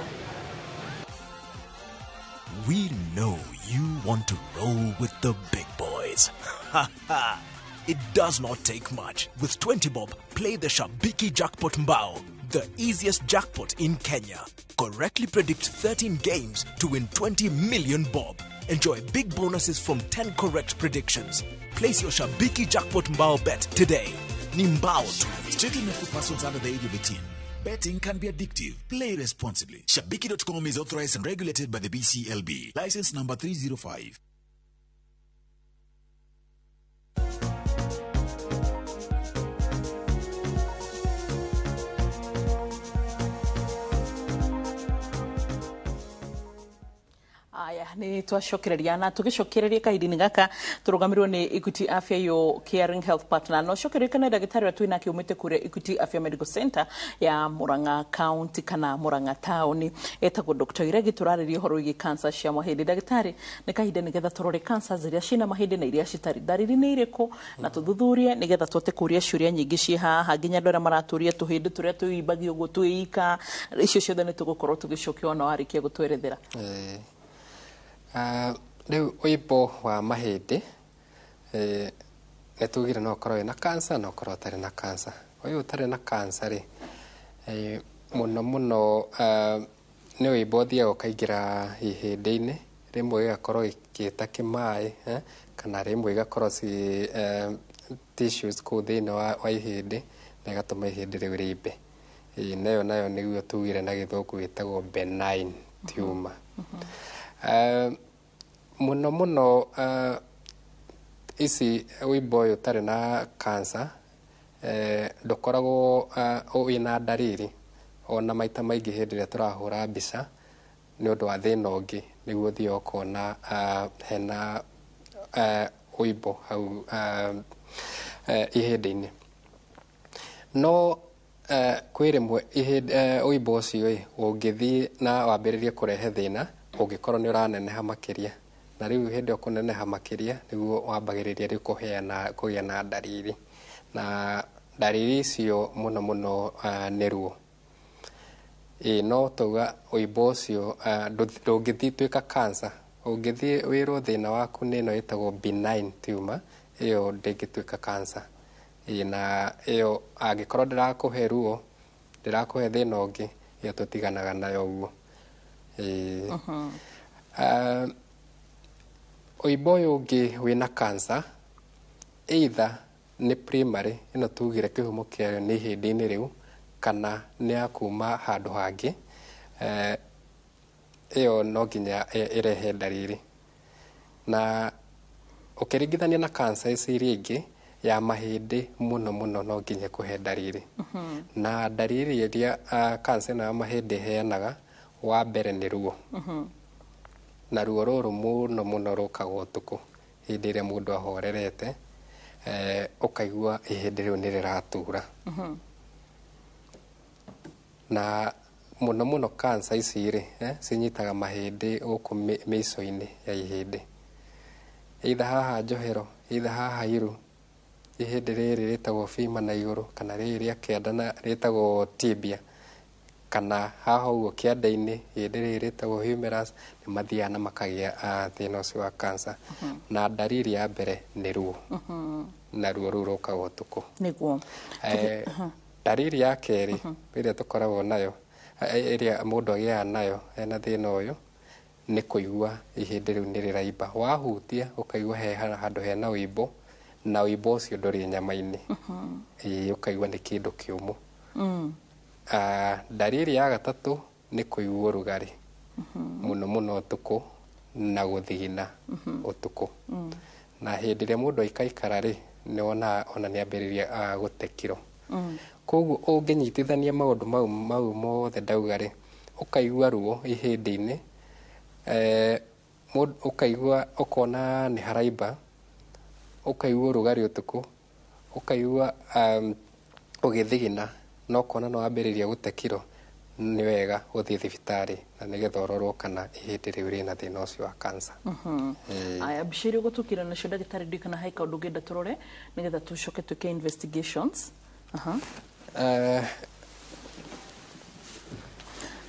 We know you want to roll with the big boys. Ha ha! It does not take much. With 20 bob, play the Shabiki Jackpot Mbao, the easiest jackpot in Kenya. Correctly predict 13 games to win 20 million bob. Enjoy big bonuses from 10 correct predictions. Place your Shabiki Jackpot Mbao bet today. Ni mbao tu. Strictly not for persons under the age of 18. Betting can be addictive. Play responsibly. Shabiki.com is authorized and regulated by the BCLB. License number 305. Aya, nĩ twacokereria na tũgĩcokereria kahinda-inĩ gaka tũrũgamĩrĩirwo nĩ Equity Afya yo Caring Health Partner. No cokereria na ndagĩtarĩ ũrĩa twĩnake umĩte kũrĩa Equity Afya Medical Center ya Murang'a County kana Murang'a Town, etagwo Dr. Iregi. Tũrarĩria ũhoro wĩgiĩ cancer cia mahĩndĩ. Ndagĩtarĩ, nĩ kahinda nĩgetha tũrore cancers iria ciĩna mahĩndĩ na iria citarĩ, ndariri nĩ irĩkũ, na tũthuthurie nĩgetha tũhote kũria ciũria nyingĩ ciĩ haha, nginya andũ arĩa maratũria tũhĩndĩ tũrĩa twĩimbagia ũguo twĩika, icio ciothe nĩ tũgũkorwo tũgĩcokia ona warĩkia gũtwerethera. Rĩu ũimbo wa mahĩndĩ nĩ tugire no ũkorwo wĩna cancer no ũkorwo ũtarĩ na cancer. Ũyũ ũtarĩ na cancer rĩ, mũno mũno nĩ ũimbo ũthiaga ũkaingĩra ihĩndĩ-inĩ, rĩmwe gĩgakorwo gĩta kĩmaĩ, kana rĩmwe igakorwo ci tissues kũu thĩinĩ wa ihĩndĩ na ĩgatũma ihĩndĩ rĩu rĩimbe. Nayo nayo nĩguo tugire na gĩthũngũ gĩtagwo benign tumor. Mũno mũno ici ũimbo ũyũ ũtarĩ na cancer ndũkoragwo wĩna ndariri, ona maita maingĩ hĩndĩ ĩrĩa tũrahũra mbica nĩ ũndũ wa thĩna ũngĩ nĩguo ũthiaga ũkona hena ũimbo hau ihĩndĩ-inĩ. No kwĩ rĩmwe ũimbo ũcio ũngĩthiĩ na wambĩrĩrie kũrehe thĩna ũngĩkorwo nĩ ũraneneha makĩria, na rĩu hĩndĩ ĩyo kũneneha makĩria nĩguo wambagĩrĩria rĩu kũgĩa na ndariri, na ndariri icio mũno mũno nĩ ruo. No tauga ũimbo ũcio ndũngĩthiĩ tuĩka cancer, ũngĩthiĩ wĩrwo thĩna waku nĩ ĩno ĩtagwo benign tumor, ĩyo ndĩngĩtuĩka cancer. Na ĩyo angĩkorwo ndĩrakũhe ruo, ndĩrakũhe thĩna ũngĩ, ĩyo tũtiganaga nayo ũguo. Ũimbo ũyũ ũngĩ wĩna cancer either nĩ primary, ĩno tugire kĩhumo kĩayo nĩ ihĩndĩ-inĩ rĩu, kana nĩ ya kuma handũ hangĩ, ĩyo no nginya ĩrehe ndariri. Na ũkĩringithania na cancer ici iria ingĩ, ya mahĩndĩ mũno mũno no nginya kũhe ndariri. Na ndariri iria cancer ĩno ya mahĩndĩ ĩheanaga, wa mbere nĩ ruo. Na ruo rũrũ mũno mũno rũkaga ũtukũ, hĩndĩ ĩrĩa mũndũ ahorerete, ũkaigua ihĩndĩ rĩu nĩ rĩratura. Na mũno mũno cancer ici rĩ, cinyitaga mahĩndĩ gũkũ mĩico-inĩ ya ihĩndĩ, either haha njohero, either haha iru, ihĩndĩ rĩrĩ rĩtagwo femur na igũrũ, kana rĩrĩ rĩa kĩanda na rĩtagwo tibia, kana haha ũguo kĩanda-inĩ ihĩndĩ rĩrĩ rĩtagwo humerus, nĩ mathiaga na makagĩa thĩna ũcio wa cancer. Na ndariri ya mbere nĩ ruo, na ruo rũu rũkaga ũtukũ. Nĩguo. Ndariri ya kerĩ ĩrĩa tũkoragwo nayo, ĩrĩa mũndũ agĩaga nayo ena thĩna ũyũ, nĩ kũigua ihĩndĩ rĩu nĩ rĩraimba. Wahutia ũkaigua he handũ hena ũimbo, na ũimbo ũcio ndũrĩ nyama-inĩ. Ĩĩ, ũkaigua nĩ kĩndũ kĩũmũ. Ndariri ya gatatũ nĩ kũigua ũrugarĩ mũno mũno ũtukũ na gũthigina ũtukũ. Na hĩndĩ ĩrĩa mũndũ aikaikara rĩ, nĩ wonaga ona nĩ ambĩrĩria gũte kiro. Koguo ũngĩnyitithania maũndũ mau mothe ndauga rĩ, ũkaigua ruo ihĩndĩ-inĩ, ũkaigua ũkona nĩ haraimba, ũkaigua ũrugarĩ ũtukũ, ũkaigua ũgĩthigina, na ũkona nĩ wambĩrĩria gũte kiro, nĩ wega gũthiĩ thibitarĩ na nĩgetha ũrorwo kana ihĩndĩ rĩu rĩna thĩna ũcio wa cancer. Aya, mbica iria ũgũtũkĩra nacio ndagĩtarĩ, ndiũĩ kana he kaũndũ ũngĩenda tũrore nĩgetha tũcoke twĩke investigations.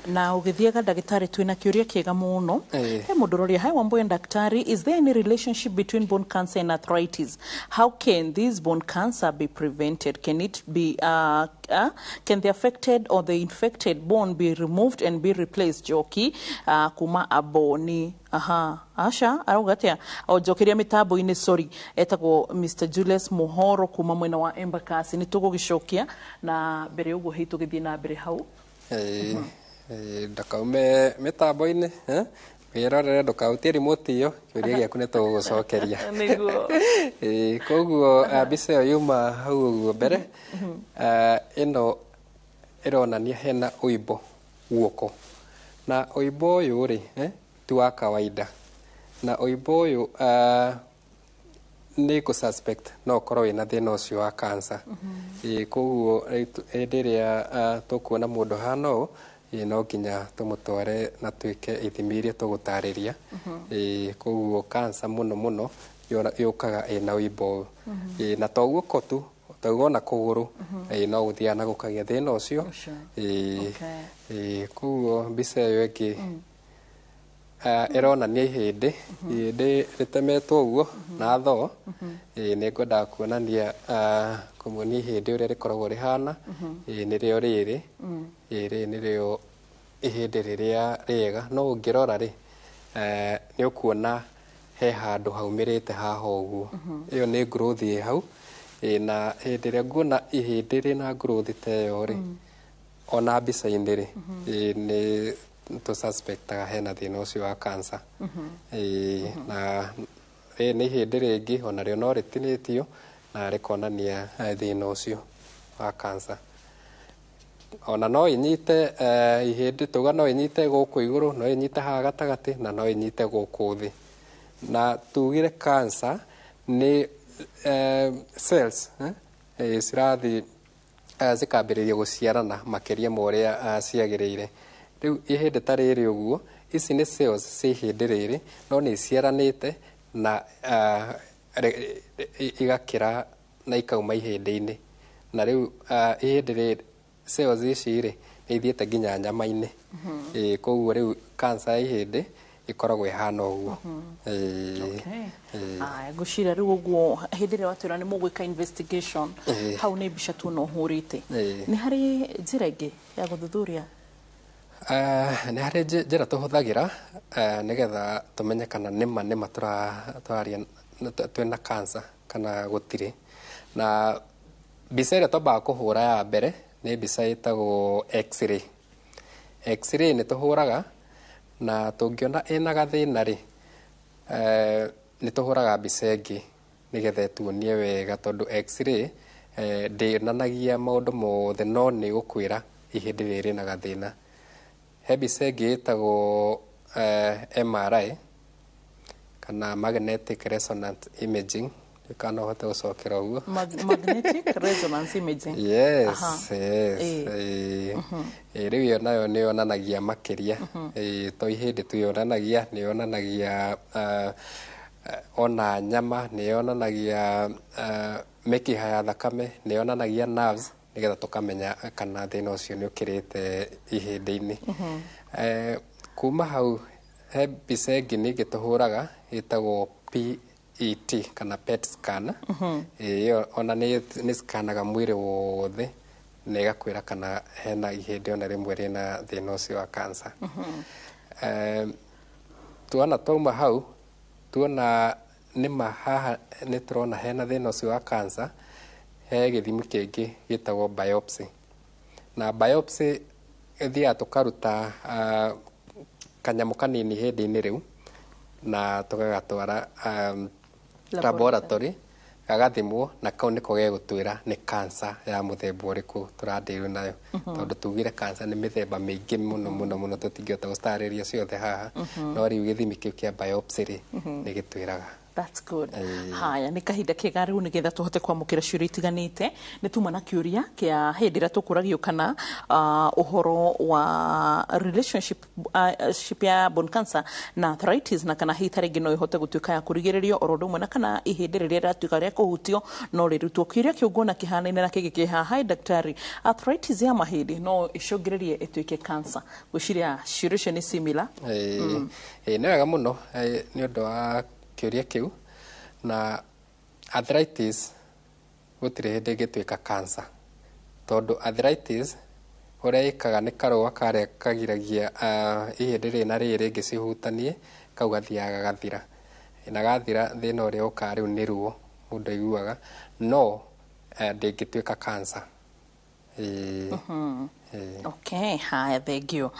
Na ũgĩthiaga ndagĩtarĩ, twĩna kĩũria kĩega mũno. He mũndũ ũroria, "Hi Wambui and daktari, is there any relationship between bone cancer and arthritis? How can this bone cancer be prevented? Can it be can the affected or the infected bone be removed and be replaced?" Njoki kuma Aboni. Aha, aca arauga atia? O njokeria mĩtambo-inĩ, sorry, etagwo Mr Julius Muhoro kuma mwena wa Embakasi. Nĩ tũgũgĩcokia na mbere ũguo hihi tũgĩthiĩ na mbere hau. Ĩĩ, ndakaume mĩtambo-inĩ, wĩrorere, ndũkahutie remote ĩyo, kĩũria gĩaku nĩ tũgũgũcokeria. Nĩguo. Ĩĩ, koguo mbica ĩyo yuma hau ũguo mbere, ĩno ĩronania hena ũimbo guoko, na ũimbo ũyũ rĩ, ti wa kawaida, na ũimbo ũyũ nĩ kũ suspect no ũkorwo wĩna thĩna ũcio wa cancer. Ĩĩ, koguo hĩndĩ ĩrĩa tũkuona mũndũ hana ũũ, ĩĩ, no nginya tũmũtware na twĩke ithimi iria tũgũtarĩria. Ĩĩ, koguo cancer mũno mũno yũkaga ĩna ũimbo ũyũ. Ĩĩ, na to guoko tu, tauga ona kũgũrũ, ĩĩ, no gũthiaga na gũkagĩa thĩna ũcio. Ĩĩ, ĩĩ, koguo mbica ĩyo ĩngĩ ĩronania ihĩndĩ rĩtemetwo ũguo na thoo. Ĩĩ, nĩ ngwendaga kuonania, kũmuonia ihĩndĩ ũrĩa rĩkoragwo rĩhana. Ĩĩ, nĩrĩo rĩrĩ. Ĩĩ, rĩrĩ nĩrĩo ihĩndĩ rĩrĩa rĩega, no ũngĩrora rĩ, nĩ ũkuona he handũ haumĩrĩte haha ũguo. Ĩyo nĩ growth ĩ hau. Ĩĩ, na hĩndĩ ĩrĩa nguona ihĩndĩ rĩna growth ta ĩyo rĩ, ona mbica-inĩ rĩ, ĩĩ, nĩ tũ suspectaga hena thĩna ũcio wa cancer. Ĩĩ, na rĩrĩ nĩ ihĩndĩ rĩngĩ onarĩo no rĩtinĩtio na rĩkonania thĩna ũcio wa cancer. Ona no ĩnyite ihĩndĩ, tuga no ĩnyite gũkũ igũrũ, no ĩnyite haha gatagatĩ, na no ĩnyite gũkũ thĩ. Na tugire cancer nĩ cells cirathiĩ cikambĩrĩria gũciarana makĩria ma ũrĩa ciagĩrĩire. Rĩu ihĩndĩ ta rĩrĩ ũguo, ici nĩ cells cia ihĩndĩ rĩrĩ, no nĩ iciaranĩte na igakĩra na ikauma ihĩndĩ-inĩ, na rĩu ihĩndĩ rĩrĩ, cells ici rĩ, nĩ ithiĩte nginya nyama-inĩ. Ĩĩ, koguo rĩu cancer ya ihĩndĩ ĩkoragwo ĩhana ũguo. Ĩĩ. Ĩĩ. Aya, ngwĩciria rĩu ũguo hĩndĩ ĩrĩa watwĩra nĩ mũgwĩka investigation, hau nĩ mbica tuona ũhũrĩte. Nĩ harĩ njĩra ĩngĩ ya gũthuthuria? Nĩ harĩ njĩra tũhũthagĩra nĩgetha tũmenye kana nĩma nĩma tũraria twĩna cancer kana gũtirĩ. Na mbica ĩrĩa twambaga kũhũra ya mbere Nĩ mbica ĩtagwo x-ray. X-ray nĩ tũhũraga, na tũngĩona ĩna gathĩna rĩ, nĩ tũhũraga mbica ĩngĩ nĩgetha ĩtuonie wega, tondũ x-ray ndĩonanagia maũndũ mothe, no nĩ gũkwĩra ihĩndĩ rĩrĩ rĩna gathĩna. He mbica ĩngĩ ĩtagwo MRI kana magnetic resonance imaging, kana ũhote gũcokera ũguo. Magnetic resonance imaging. Yes. Yes. Rĩu ĩyo nayo nĩ yonanagia makĩria. To ihĩndĩ tu yonanagia, nĩ yonanagia ona nyama, nĩ yonanagia mĩkiha ya thakame, nĩ yonanagia nerves, nĩgetha tũkamenya kana thĩna ũcio nĩ ũkĩrĩte ihĩndĩ-inĩ. Kuma hau he mbica ĩngĩ ningĩ tũhũraga ĩtagwo PET kana PET scan. Ĩyo ona nĩ scanaga mwĩrĩ wothe na ĩgakwĩra kana hena ihĩndĩ ona rĩmwe rĩna thĩna ũcio wa cancer. Tuona twauma hau, tuona nĩma haha nĩ tũrona hena thĩna ũcio wa cancer, he gĩthimi kĩngĩ gĩtagwo biopsy. Na biopsy ĩthiaga tũkaruta kanyamũ kanini hĩndĩ-inĩ rĩu na tũgagatwara laboratory, gagathimwo, na kau nĩko gegũtwĩra nĩ cancer ya mũthemba ũrĩkũ tũradeal nayo. Tondũ tugire cancer nĩ mĩthemba mĩingĩ mũno mũno mũno, tũtingĩhota gũcitarĩria ciothe haha. No rĩu gĩthimi kĩu kĩa biopsy rĩ, nĩ gĩtwĩraga. That's good. Haya, nĩ kahinda kega rĩu nĩgetha tũhote kwamũkĩra ciũria itiganĩte. Nĩ tuma na kĩũria kĩa hĩndĩ ĩrĩa tũkũragio kana ũhoro wa relationship ship ya bone cancer na arthritis, na kana hihi ta rĩngĩ no ĩhote gũtuĩka ya kũrigĩrĩrio, oro ũndũ ũmwe na kana ihĩndĩ rĩrĩa rĩratuĩka rĩa kũhutio no rĩrutwo. Kĩũria kĩu nguona kĩhanaine na kĩngĩ kĩ haha. Hi daktari, arthritis ya mahĩndĩ no ĩcũngĩrĩrie ĩtuĩke cancer? Gwĩciria ciũria icio nĩ similar. Nĩ wega mũno nĩ ũndũ wa kĩũria kĩu. Na arthritis gũtirĩ hĩndĩ ĩngĩtuĩka cancer, tondũ arthritis ũrĩa ĩkaga nĩ karũa karĩa kagiragia ihĩndĩ rĩrĩ na rĩrĩ rĩngĩ cihutanie, kau gathiaga gagathira, na gathira thĩna ũrĩa ũkaga rĩu nĩ ruo mũndũ aiguaga, no ndĩngĩtuĩka cancer. Okay, haya, thank you.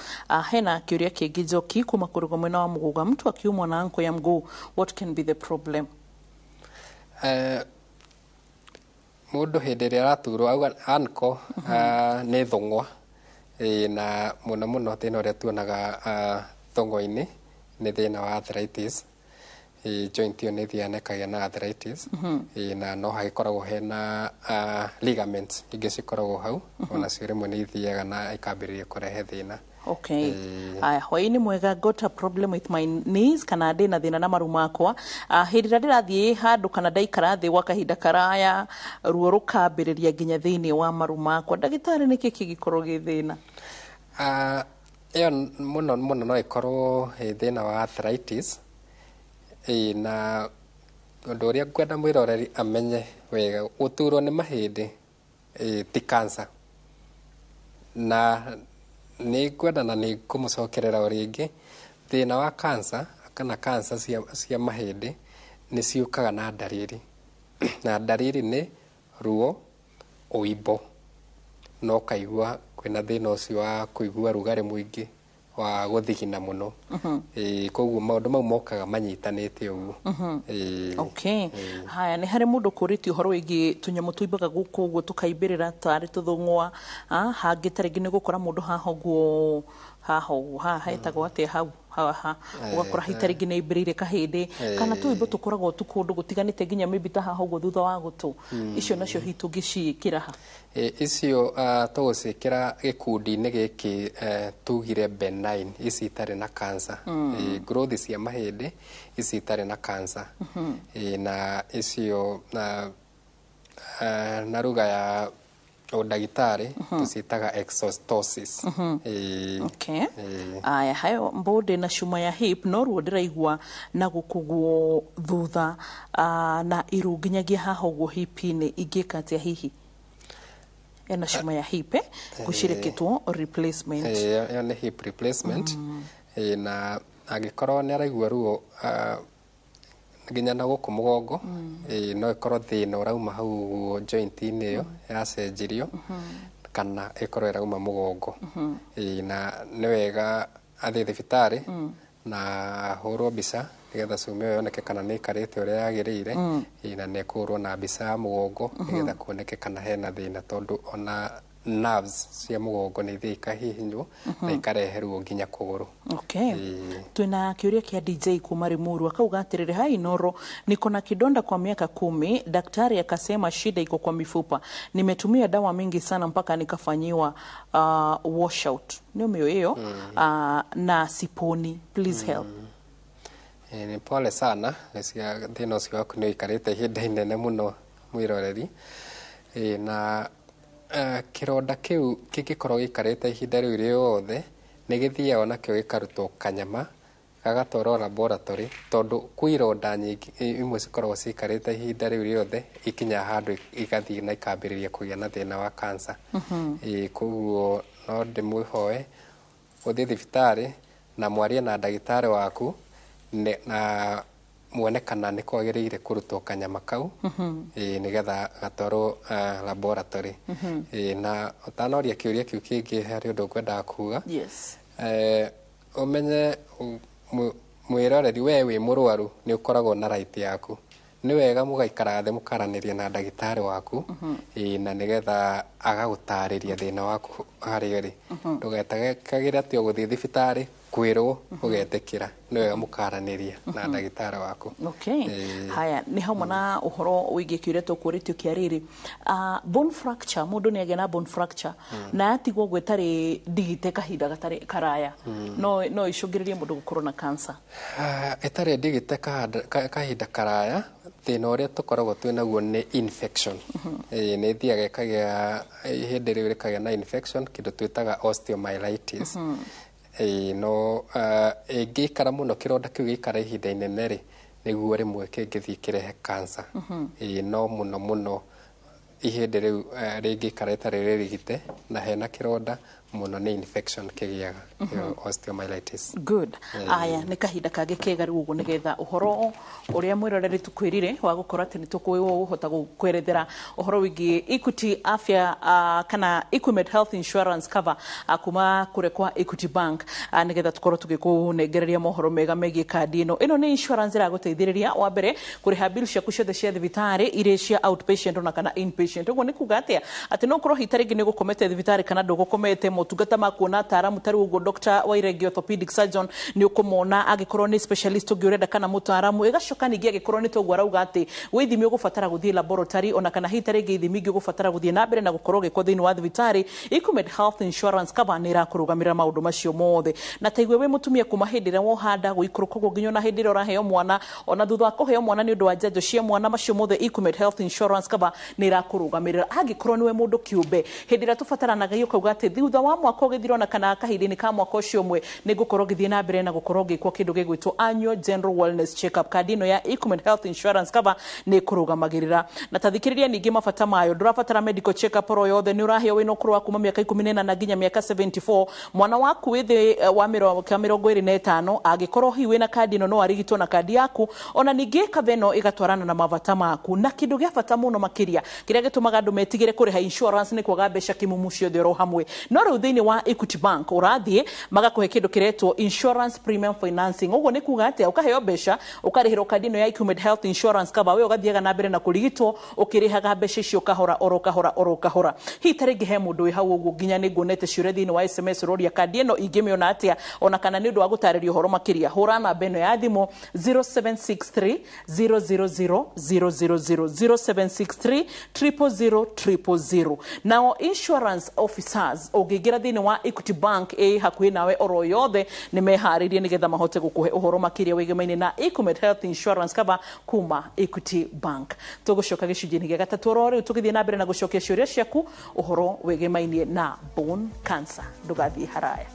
Hena kĩũria kĩngĩ, Njoki, kuma kũrũga mwena wa Mũgũga. Mtu akiumwa na ankle ya mguu, what can be the problem? Mũndũ hĩndĩ ĩrĩa araturwo, auga ankle nĩ thũng'wa. Na mũno mũno thĩna ũrĩa tuonaga thũng'wa-inĩ nĩ thĩna wa arthritis. Joint ĩyo nĩ ĩthiaga na ĩkagĩa na arthritis. Na no hagĩkoragwo hena ligaments ingĩ cikoragwo hau, onacio rĩmwe nĩ ithiaga na ikambĩrĩria kũrehe thĩna. Okay. Aya, hwaĩ-inĩ mwega, got a problem with my knees, kana ndĩna thĩna na maru makwa. Hĩndĩ ĩrĩa ndĩrathiĩ handũ kana ndaikara thĩ gwa kahinda karaya, ruo rũkambĩrĩria nginya thĩinĩ wa maru makwa. Ndagĩtarĩ, nĩkĩ kĩngĩkorwo gĩ thĩna? Ĩyo mũno mũno no ĩkorwo ĩ thĩna wa arthritis. Na ũndũ ũrĩa ngwenda mwĩroreri amenye wega, gũturwo nĩ mahĩndĩ ti cancer. Na nĩ ngwenda na nĩ ngũmũcokerera o rĩngĩ, thĩna wa cancer kana cancer cia mahĩndĩ nĩ ciũkaga na ndariri, na ndariri nĩ ruo, ũimbo, na ũkaigua kwĩna thĩna ũcio wa kũigua rugarĩ mũingĩ wa gũthigina mũno. Koguo maũndũ mau mokaga manyitanĩte ũguo. Okay. Haya, nĩ harĩ mũndũ kũrĩtie ũhoro wĩgiĩ tũnyamũ tũimbaga gũkũ ũguo tũkaimbĩrĩra tarĩ tũthũng'wa. Hangĩ ta rĩngĩ nĩ gũkora mũndũ haha ũguo, haha ũguo, haha hetagwo atĩa hau haha, ũgakora hihi ta rĩngĩ nĩ aimbĩrĩire kahĩndĩ, kana tũimbo tũkoragwo tu kũndũ gũtiganĩte, nginya maybe ta haha ũguo thutha wa gũtũ. Icio nacio hihi tũngĩciĩkĩra ha? Icio tũgũciĩkĩra gĩkundi-inĩ gĩkĩ tugire benign, ici itarĩ na cancer. Growth cia mahĩndĩ ici itarĩ na cancer. Na icio na lugha ya ũndagĩtarĩ tũciĩtaga exostosis. Okay. Aya, hayo mbũndĩ na cuma ya hip, no ruo ndĩraigua na gũkũ guo thutha na iru nginyagia haha ũguo hip-inĩ, ingĩka atĩa hihi? Ena cuma ya hip, gũcireketwo replacement. Ĩyo nĩ hip replacement. Na angĩkorwo nĩ araigua ruo nginya na gũkũ mũgongo, no ĩkorwo thĩna ũrauma hau ũguo joint-inĩ ĩyo yacenjirio. Kana ĩkorwo ĩrauma mũgongo. Ĩĩ, na nĩ wega athiĩ thibitarĩ na ahũrwo mbica nĩgetha cuma ĩyo yoneke kana nĩ ĩikarĩte ũrĩa yagĩrĩire. Ĩĩ, na nĩ ekũhũrwo na mbica ya mũgongo nĩgetha kuoneke kana hena thĩna, tondũ ona nerves cia mũgongo nĩ ithiĩ ikahihinywo na ikarehe ruo nginya kũgũrũ. Okay. Ĩĩ. Twina kiuria kia DJ kuma Limuru, akauga atiriri, "Hai Inoro, niko na kidonda kwa miaka 10, daktari akasema shida iko kwa mifupa. Nimetumia dawa mingi sana mpaka nikafanyiwa washout." Nĩ mĩo ĩyo na siponi, please help. Ĩĩ, nĩ pole sana. Ngwĩciria thĩna ũcio waku nĩ ũikarĩte ihinda inene mũno, mwĩroreri. Ĩĩ, na kĩronda kĩu kĩngĩkorwo gĩikarĩte ihinda rĩu rĩothe, nĩ gĩthiaga onakĩo gĩkarutwo kanyama gagatwarwo laboratory, tondũ kwĩ ironda nyingĩ imwe cikoragwo ciikarĩte ihinda rĩu rĩothe, ikinyaga handũ igathiĩ na ikambĩrĩria kũgĩa na thĩna wa cancer. Ĩĩ, koguo no ndĩmwĩhoe ũthiĩ thibitarĩ na mwarie na ndagĩtarĩ waku na muone kana nĩ kwagĩrĩire kũrutwo kanyama kau, ĩĩ, nĩgetha gatwarwo laboratory. Ĩĩ, na ũtanoria kĩũria kĩu kĩngĩ, harĩ ũndũ ngwendaga kuga. Yes. Ũmenye mwĩroreri, we wĩ mũrwaru nĩ ũkoragwo na right yaku. Nĩ wega mũgaikara thĩ mũkaranĩria na ndagĩtarĩ waku, ĩĩ, na nĩgetha agagũtarĩria thĩna waku harĩa ũrĩ. Ndũgetĩkagĩre atĩ ũgũthiĩ thibitarĩ kwĩrwo ũgetĩkĩra. Nĩ wega mũkaranĩria na ndagĩtarĩ waku. Okay. Ĩĩ. Haya, nĩ hamwe na ũhoro wĩgiĩ kĩũria tũkũrĩtio kĩa rĩrĩ, bone fracture, mũndũ nĩ agĩa na bone fracture na yatigwo ũguo ĩtarĩ ndigite kahinda gatarĩ karaya, no icũngĩrĩrie mũndũ gũkorwo na cancer? Ah, ĩtarĩ ndigite kahinda karaya, thĩna ũrĩa tũkoragwo twĩ naguo nĩ infection. Ĩĩ, nĩ ĩthiaga ĩkagĩa ihĩndĩ rĩu rĩkagĩa na infection, kĩndũ twĩtaga osteomyelitis. Ĩĩ, no ĩngĩikara mũno, kĩronda kĩu gĩikara ihinda inene rĩ, nĩguo rĩmwe kĩngĩthiĩ kĩrehe cancer. Ĩĩ, no mũno mũno ihĩndĩ rĩu rĩngĩikara rĩtarĩ rĩrigite na hena kĩronda mũno, nĩ infection kĩgĩaga, ĩyo osteomyelitis. Good. Aya, nĩ kahinda kangĩ kega rĩu ũguo nĩgetha ũhoro ũrĩa mwĩroreri tũkwĩrire wa gũkorwo atĩ nĩ tũkũhota gũkwerethera ũhoro wĩgiĩ Equity Afya kana Equimed Health Insurance Cover kuma kũrĩa kwa Equity Bank, nĩgetha tũkorwo tũgĩkũnengereria mohoro mega megiĩ kandi ĩno. Ĩno nĩ insurance ĩragũteithĩrĩria wa mbere kũrĩha bill ciaku ciothe cia thibitarĩ, irĩ cia outpatient ona kana inpatient. Ũguo nĩ kuga atĩa? Atĩ no ũkorwo hita rĩngĩ nĩ ũgũkomete thibitarĩ kana ndũgũkomete, motungata ma kuona ataaramu ta rĩu ũguo Dr. Wairegi, orthopedic surgeon, nĩ ũkũmona angĩkorwo nĩ specialist ũngĩ ũrenda kana mũtaaramu. Ĩgacoka ningĩ angĩkorwo nĩ toguo arauga atĩ gwĩ ithimi ũgũbatara gũthiĩ laboratory, ona kana hihi ta rĩngĩ ithimi ingĩ ũgũbatara gũthiĩ na mbere na gũkorwo ũgĩkwo thĩinĩ wa thibitarĩ, Equimed Health Insurance Cover nĩ ĩrakũrũgamĩrĩra maũndũ macio mothe. Na ta igue wĩ mũtumia, kuma hĩndĩ ĩrĩa wohanda gũikũrũka ũguo nginya ona hĩndĩ ĩrĩa ũraheo mwana, ona thutha wa kũheo mwana nĩ ũndũ wa njanjo cia mwana, macio mothe Equimed Health Insurance Cover nĩ ĩrakũrũgamĩrĩra. Angĩkorwo nĩwe mũndũ kĩũmbe, hĩndĩ ĩrĩa tũbataranagia ũkauga atĩ thutha wa mwaka ũgĩthira ona kana kahinda-inĩ ka mwaka ũcio ũmwe, nĩ ngũkorwo ngĩthiĩ na mbere na gũkorwo ngĩkwo kĩndũ gĩgwĩtwo annual general wellness check-up, kandi ĩno ya Equimed Health Insurance Cover nĩ ĩkũrũgamagĩrĩra. Na ta thikĩrĩria ningĩ mabata mayo: ndũrabatara medical check-up oro yothe, nĩ ũraheo wĩna ũkũrũ wa kuma mĩaka 18 nginya mĩaka 74, mwana waku wĩ thĩ wa mĩaka 25, angĩkorwo hihi wĩna kandi ĩno no arigitwo na kandi yaku. Ona ningĩ cover ĩno ĩgatwarana na mabata maku. Na kĩndũ gĩa bata mũno makĩria kĩrĩa gĩtũmaga andũ metigĩre kũrĩha insurance nĩ kwaga mbeca kĩmumu ciothe oro hamwe. No rĩu thĩinĩ wa Equity Bank ũrathiĩ magakũhe kĩndũ kĩretwo insurance premium financing. Ũguo nĩ kuga atĩa? Ũkaheo mbeca ũkarĩhĩrwo kandi ĩno ya Equimed Health Insurance Cover, we ũgathiaga na mbere na kũrigitwo ũkĩrĩhaga mbeca icio kahora oro kahora oro kahora. Hihi ta rĩngĩ he mũndũ wĩ hau ũguo, nginya nĩ nguonete ciũria thĩinĩ wa SMS ũroria kandi ĩno ingĩmĩona atĩa, ona kana nĩ ũndũ wa gũtarĩria ũhoro makĩria, hũra namba ĩno ya thimũ 0763 000 000, 0763 000 000. Nao insurance officers, ũngĩingĩra thĩinĩ wa Equity Bank ĩ hakuhĩ nawe oro yothe, nĩ meharĩirie nĩgetha mahote gũkũhe ũhoro makĩria wĩgemaine na Equimed Health Insurance Cover kuma Equity Bank. Tũgũcoka gĩcunjĩ-inĩ gĩa gatatũ oro rĩu, tũgĩthiĩ na mbere na gũcokia ciũria ciaku ũhoro wĩgĩmainie na bone cancer. Ndũgathiĩ haraya.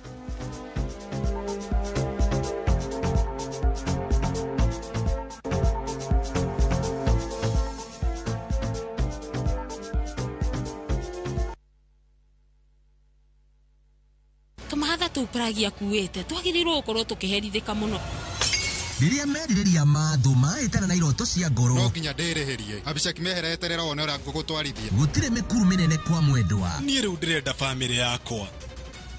Tũmahatha tũu Pragi akuĩte, twagĩrĩirwo gũkorwo tũkĩherithĩka mũno. Rĩrĩa merirĩria ma thũ mahĩtana na iroto cia ngoro. No nginya ndĩrĩhĩrie. Abishek mehere eterera wone ũrĩa ngũgũtwarithia. Gũtirĩ mĩkuru mĩnene kwa mwendwa. Niĩ rĩu ndĩrenda bamĩrĩ yakwa.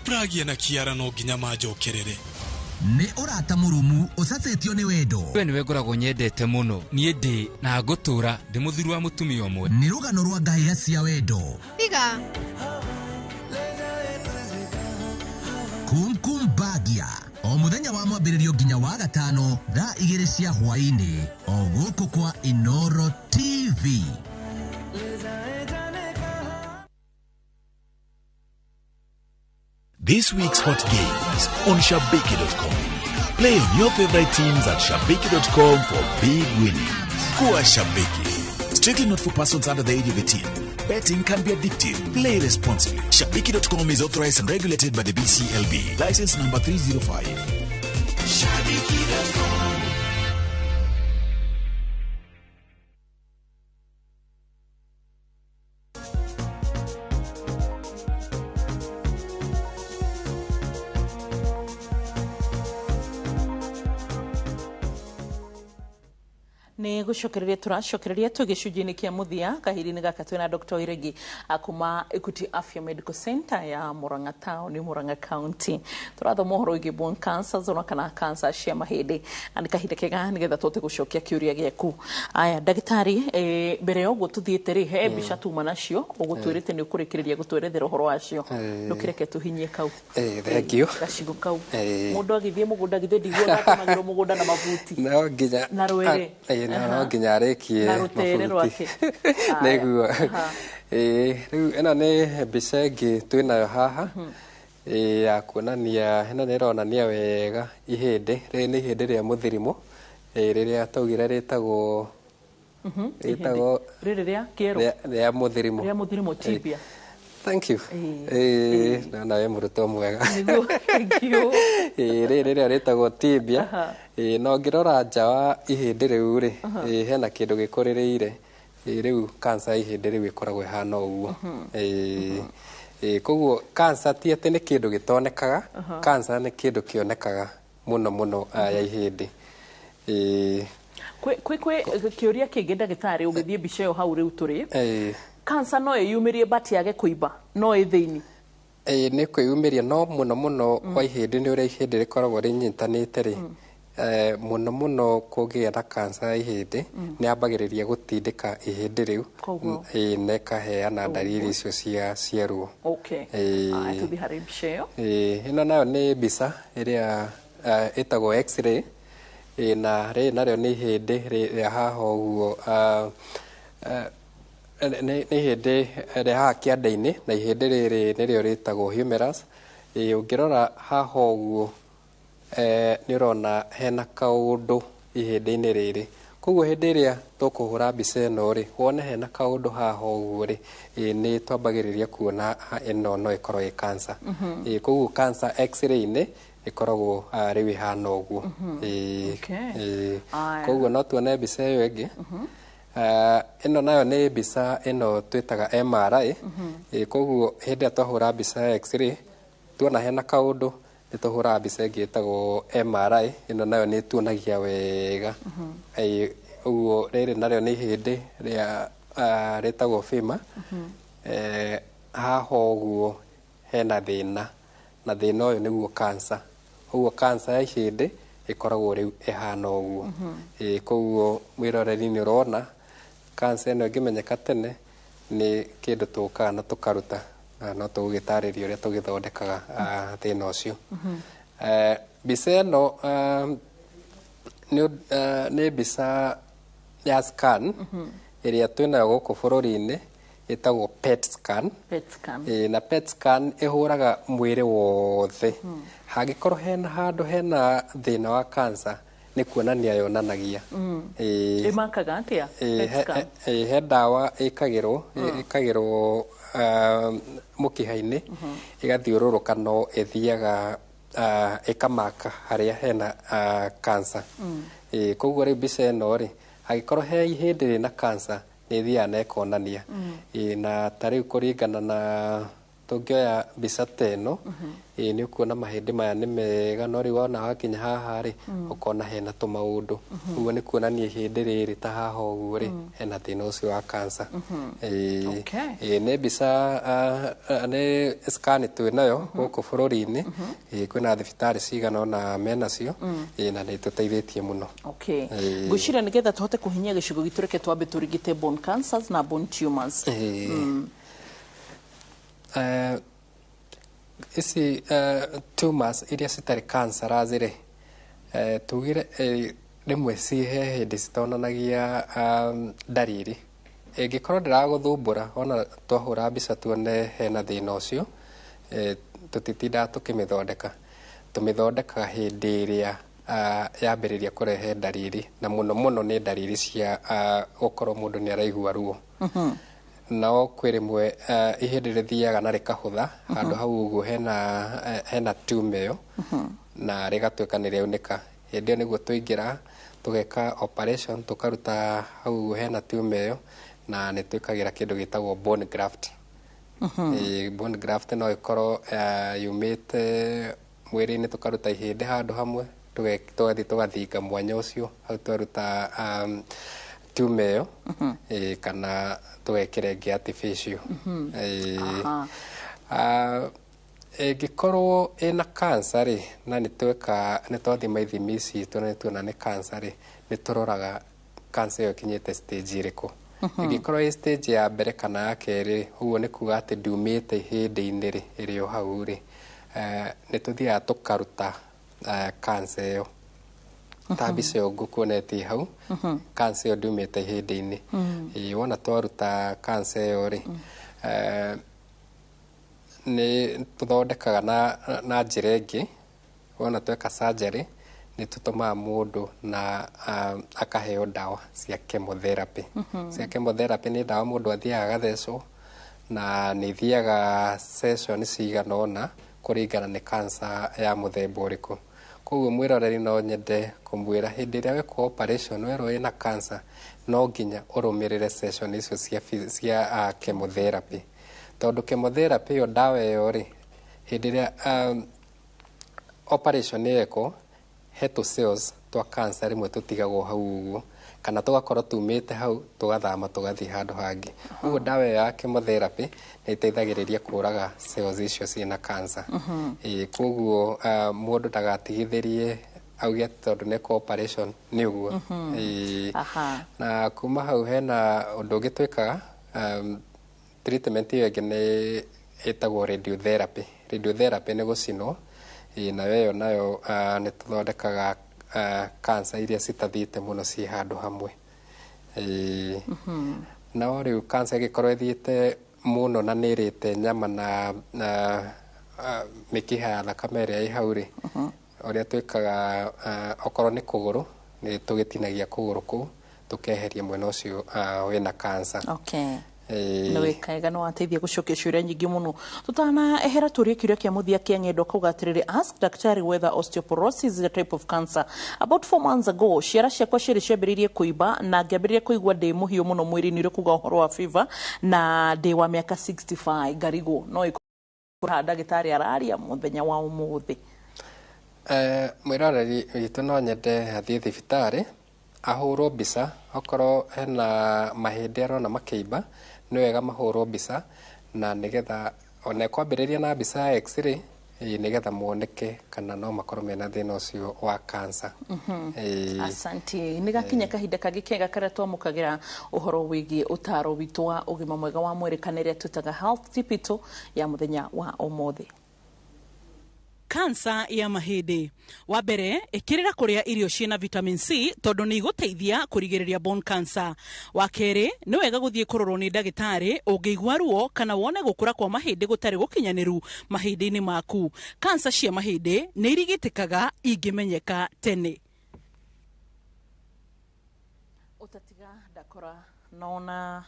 Pragia na Kiara no nginya manjokerere. Nĩ ũrata mũrũmu ũcacĩtio nĩ wendo. We nĩwe ngoragwo nyendete mũno. Niĩ ndĩ na ngũtũra ndĩ mũthuri wa mũtumia ũmwe. Nĩ rũgano rwa ngahĩha cia wendo. Tiga. Kumkum Bagia o mũthenya wa mwambĩrĩrio nginya wa gatano thaa 2 cia hwaĩ-inĩ o gũkũ kwa Inoro TV. This week's hot games on Shabiki.com. Play on your favorite teams at Shabiki.com for big winnings. Kuwa Shabiki. Strictly not for persons under the age of 18. Betting can be addictive. Play responsibly. Shabiki.com is authorized and regulated by the BCLB. License number 305. Shabiki.com. Nĩ gũcokereria tũracokereria twĩ gĩcunjĩ-inĩ kĩa mũthia kahinda-inĩ gaka twĩna Dr. Iregi kuma Equity Afya Medical Center ya Murang'a Town Murang'a County. Tũrathoma ũhoro wĩgiĩ bone cancers ona kana cancer cia mahĩndĩ na nĩ kahinda kega nĩgetha tũhote gũcokia kĩũria gĩaku. Aya ndagĩtarĩ, mbere ya ũguo tũthiĩte rĩ, he mbica tuma nacio ũgũtwĩrĩte nĩ ũkũrĩkĩrĩria gũtwerethera ũhoro wacio. Ndũkĩreke tũhinyie kau. Thank you. Gacigo kau. Mũndũ agĩthiĩ mũgũnda githĩ ndiguaga atũmagĩrwo mũgũnda na mabuti. No nginya na rwere. No nginya arĩkie mabuti. Nĩguo. Rĩu ĩno nĩ mbica ĩngĩ twĩnayo haha ya kuonania, ĩno nĩ ĩronania wega ihĩndĩ. Rĩrĩ nĩ ihĩndĩ rĩa mũthirimo rĩrĩa twaugire rĩtagwo rĩrĩ rĩa kĩerũ rĩa mũthirimo. Rĩa mũthirimo tibia. Thank you. Na wĩ mũrutwo mwega. Nĩguo, thank you. Rĩrĩ rĩrĩa rĩtagwo tibia. Na ũngĩrora nja wa ihĩndĩ rĩu rĩ, hena kĩndũ gĩkũrĩrĩire. Rĩu cancer ya ihĩndĩ rĩu ĩkoragwo ĩhana ũguo. Koguo cancer ti atĩ nĩ kĩndũ gĩtonekaga, cancer nĩ kĩndũ kĩonekaga mũno mũno ya ihĩndĩ. Kwĩ kĩũria kĩngĩ ndagĩtarĩ ũgĩthiĩ mbica ĩyo hau rĩu tũrĩ. Cancer no ĩyumĩrie but yage kũimba, no ĩ thĩinĩ. Nĩ kwĩyumĩria no mũno mũno kwa ihĩndĩ nĩ ũrĩa ihĩndĩ rĩkoragwo rĩnyitanĩte rĩ. Mũno mũno kũgĩa na cancer ya ihĩndĩ nĩ yambagĩrĩria gũtindĩka ihĩndĩ rĩu na ĩkaheana ndariri icio cia ruo. Okay. Tũthiĩ harĩ mbica ĩyo. Ĩno nayo nĩ mbica ĩrĩa ĩtagwo x-ray, na rĩrĩ narĩo nĩ ihĩndĩ rĩa haha ũguo, nĩ ihĩndĩ rĩa haha kĩanda-inĩ, na ihĩndĩ rĩrĩ nĩrĩo rĩtagwo humerus. Ũngĩrora haha ũguo nĩ ũrona hena kaũndũ ihĩndĩ-inĩ rĩrĩ. Koguo hĩndĩ ĩrĩa tũkũhũra mbica ĩno rĩ, wone hena kaũndũ haha ũguo rĩ, nĩ twambagĩrĩria kuona ĩno no ĩkorwo ĩ cancer. Koguo cancer x-ray-inĩ ĩkoragwo rĩu ĩhana ũguo. Koguo no tuone mbica ĩyo ĩngĩ. Ĩno nayo nĩ mbica ĩno twĩtaga MRI. Koguo hĩndĩ ĩrĩa twahũra mbica ya x-ray tuona hena kaũndũ nĩ tũhũraga mbica ĩngĩ ĩtagwo MRI. Ĩno nayo nĩ tuonagia wega. Ũguo rĩrĩ narĩo nĩ ihĩndĩ rĩa rĩtagwo femur. Haha ũguo hena thĩna, na thĩna ũyũ nĩguo cancer. Ũguo cancer ya ihĩndĩ ĩkoragwo rĩu ĩhana ũguo. Koguo mwĩroreri nĩ ũrona cancer ĩno ĩngĩmenyeka tene nĩ kĩndũ tũkaga na tũkaruta, na no tũgũgĩtarĩria ũrĩa tũgĩthondekaga thĩna ũcio. Mbica ĩno nĩ mbica ya scan ĩrĩa twĩnayo gũkũ bũrũri-inĩ ĩtagwo PET scan. Na PET scan ĩhũraga mwĩrĩ wothe. Hangĩkorwo hena handũ hena thĩna wa cancer nĩ kuonania yonanagia. Ĩmakaga atĩa PET scan? He ndawa ĩkagĩrwo mũkiha-inĩ ĩgathiũrũrũka no ĩthiaga ĩkamaka harĩa hena cancer. Koguo rĩu mbica ĩno rĩ, angĩkorwo he ihĩndĩ rĩna cancer nĩ ĩthiaga na ĩkonania. Na ta rĩu kũringana na Tũngĩoya mbica ta ĩno, ĩĩ, nĩ ũkuona mahĩndĩ maya nĩ mega, no rĩu wona wakinya haha rĩ, ũkona hena tũmaũndũ. Ũguo nĩ kuonania ihĩndĩ rĩrĩ ta haha ũguo rĩ, hena thĩna ũcio wa cancer. Ĩĩ. Ĩĩ, nĩ mbica, nĩ scan twĩ nayo gũkũ bũrũri-inĩ. Ĩĩ, kwĩna thibitarĩ cigana ũna menacio. Ĩĩ, na nĩ ĩtũteithĩtie mũno. Ĩĩ. Ngwĩciria nĩgetha tũhote kũhinyia gĩcigo gitũ, reke twambe tũrigite bone cancers na bone tumors. Ĩĩ. Ici tumors iria citarĩ cancerous rĩ, tugire rĩmwe cihe hĩndĩ citonanagia ndariri. Ĩngĩkorwo ndĩragũthumbũra, ona twahũra mbica tuone hena thĩna ũcio, tũtitindaga tũkĩmĩthondeka. Tũmĩthondekaga hĩndĩ ĩrĩa yambĩrĩria kũrehe ndariri, na mũno mũno nĩ ndariri cia gũkorwo mũndũ nĩ araigua ruo. No kwĩ rĩmwe ihĩndĩ rĩthiaga na rĩkahũtha handũ hau ũguo hena tumor ĩyo, na rĩgatuĩka nĩ rĩaunĩka. Hĩndĩ ĩyo nĩguo tũingĩra tũgeka operation, tũkaruta hau ũguo hena tumor ĩyo, na nĩ twĩkagĩra kĩndũ gĩtagwo bone graft. Ĩĩ, bone graft no ĩkorwo yumĩte mwĩrĩ-inĩ, tũkaruta ihĩndĩ handũ hamwe, tũgathiĩ tũgathinga mwanya ũcio hau twaruta tumor ĩyo, ĩĩ, kana tũgekĩra ĩngĩ artificial. Ĩĩ. Ĩngĩkorwo ĩna cancer rĩ, na nĩ tweka, nĩ twathima ithimi citũ na nĩ tuona nĩ cancer rĩ, nĩ tũroraga cancer ĩyo ĩkinyĩte stage ĩrĩkũ. Ĩngĩkorwo ĩ stage ya mbere kana ya kerĩ, ũguo nĩ kuga atĩ ndumĩte ihĩndĩ-inĩ rĩ, ĩrĩ o hau rĩ, nĩ tũthiaga tũkaruta cancer ĩyo. Ta mbica ĩyo ngũkuonetie hau, cancer ĩyo ndumĩte ihĩndĩ-inĩ. Ĩĩ, wona twaruta cancer ĩyo rĩ, nĩ tũthondekaga na njĩra ĩngĩ. Wona tweka surgery, nĩ tũtũmaga mũndũ na akaheo ndawa cia chemotherapy. Cia chemotherapy nĩ ndawa mũndũ athiaga agathecwo, na nĩ ithiaga session cigana ũna kũringana nĩ cancer ya mũthemba ũrĩkũ. Koguo mwĩroreri no nyende kũmwĩra, hĩndĩ ĩrĩa wekwo operation werwo wĩna cancer, no nginya ũrũmĩrĩre session icio cia chemotherapy, tondũ chemotherapy ĩyo, ndawa ĩyo rĩ, hĩndĩ ĩrĩa operation yekwo, he tũ cells twa cancer rĩmwe tũtigagwo hau ũguo, kana tũgakorwo tumĩte hau tũgathama tũgathiĩ handũ hangĩ. Ũguo ndawa ĩyo ya chemotherapy nĩ ĩteithagĩrĩria kũraga cells icio ciĩna cancer. Ĩĩ, koguo mũndũ ndagatigithĩrie auge atĩ tondũ nĩ operation nĩ ũguo. Ĩĩ. Na kuma hau hena ũndũ ũngĩ twĩkaga, treatment ĩyo ĩngĩ nĩ ĩtagwo radiotherapy. Radiotherapy nĩ gũcinwo. Ĩĩ, nayo ĩyo nayo nĩ tũthondekaga cancer iria citathiĩte mũno ciĩ handũ hamwe. Ĩĩ. No rĩu cancer ĩngĩkorwo ĩthiĩte mũno na nĩ ĩrĩte nyama na mĩkiha ya thakame ĩrĩa ĩ hau rĩ, ũrĩa twĩkaga, okorwo nĩ kũgũrũ, nĩ tũgĩtinagia kũgũrũ kũu, tũkeheria mwena ũcio wĩna cancer. Ĩĩ. Nĩ wĩkaega, nĩ wateithia gũcokia ciũria nyingĩ mũno. Tũtana ehera, tũrie kĩũria kĩa mũthia kĩa ng'endo kauga atĩrĩrĩ: "Ask daktari whether osteoporosis is a type of cancer. About 4 months ago, ciara ciakwa cierĩ ciambĩrĩirie kũimba na ngĩambĩrĩria kũigua ndĩ mũhiũ mũno mwĩrĩ-inĩ, ũrĩa kuga ũhoro wa fever, na ndĩ wa mĩaka 65. Ngarigwo no ĩkorwo ndagĩtarĩ araria mũthenya wa ũmũthĩ." Mwĩroreri witũ no nyende athiĩ thibitarĩ ahũrwo mbica. Okorwo hena mahĩndĩ arona makĩimba, nĩ wega mahũrwo mbica, na nĩgetha ona kwambĩrĩria na mbica ya x-ray, ĩĩ, nĩgetha moneke kana no makorwo mena thĩna ũcio wa cancer. Ĩĩ. Asante. Nĩ gakinya kahinda kangĩ kega karĩa twamũkagĩra ũhoro wĩgiĩ ũtaro witũ wa ũgima mwega wa mwĩrĩ, kana ĩrĩa twĩtaga health tip itũ ya mũthenya wa ũmũthĩ. Kansa ya mahĩndĩ: wa mbere, ĩkĩrĩra kũrĩa irio ciĩna vitamin C, tondũ nĩ igũteithia kũrigĩrĩria bone cancer. Wa kerĩ, nĩ wega gũthiĩ kũrorwo nĩ ndagĩtarĩ ũngĩigua ruo kana wone gũkũra kwa mahĩndĩ gũtarĩ gũkinyanĩru mahĩndĩ-inĩ maku. Kansa cia mahĩndĩ nĩ irigitĩkaga ingĩmenyeka tene. Ũtatiga ndakora nona.